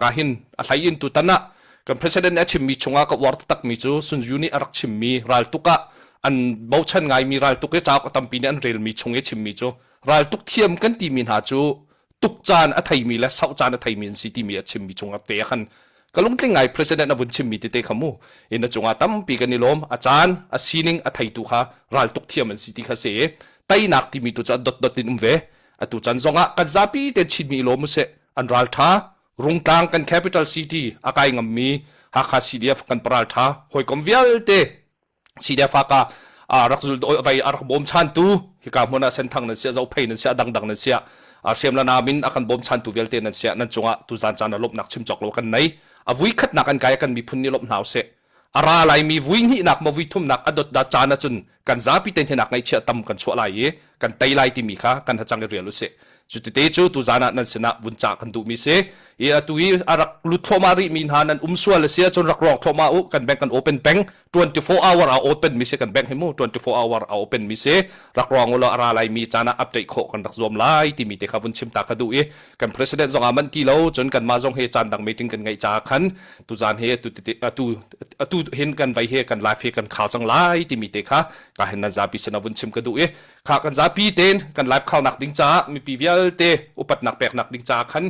ka hin a hlei in tutan ah kan president nih a chimmi chungah ka uar takmi cu Sun Yu nih a rak chimmi raltuk ah an bochan ngaimi raltuk i cauk a tampi nih an relmi chung i chimmi cu raltuk thiam kan timi hna cu tuk caan a theimi le sauh caan a theimi an si timi a chimmi cungah te ah khan ka lungtling ngai president a vun chimmi tete kha mu in a cungah tampi kan i lawm a caan a sining a theitu kha raltuk thiam an si ti kha si i teinak timi tu cu a dotdot in um ve atu chan zongah kan zapi te Chinmi i lawm usih an ral tha Rungtlang kan capital city a kai ngammi Hakha CDF kan paral tha hawikom vialte CDF-ka rak zul vai a rak bawmchantu hika hmun ah senthang nan sia zophei nan sia dangdang nan sia hriam la nam in a kan bawmchantu vialte nan sia nan cungah tuzan caan ah lawmhnak chim cawk lo kan nei a vui khatnak an kai kan miphun nih lawmh hna usih a ra laimi vui hnihnak ma vui thumnak a dot da caan ahcun kan zapi te hnenak ngaihchia tam kan chuah lai i kan tei lai timi kha kan hacang i rial usih cu tete cu tuzan ah nan sinah vun cah kan duhmi si i atu i a rak lut thluahmah rihmi hna nan um sual a si ahcun rak rawng thluahmah u kan bank kan open peng 24 hour a open mi si kan bank hi mu 24 hour a open mi si rak rawng u law a ra lai mi caan ah update khawh kan rak zuam lai timi te kha vun chim ta ka duh i kan president zong ah man ti lo cun kanmah zong hi caan dang meeting kan ngeih caah khan tuzan hi atu atu atu hin kan vai he kan live he kan khal cang lai timi te kha ka hin nan zapi sin a vun chim ka duh i kha kan zapi tein kan live khalnak ding caah mipi vialte upatnak peknak ding caah khan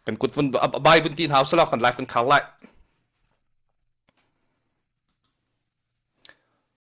kan kut vun bai vun ti hna usalaw kan live kan khal lai.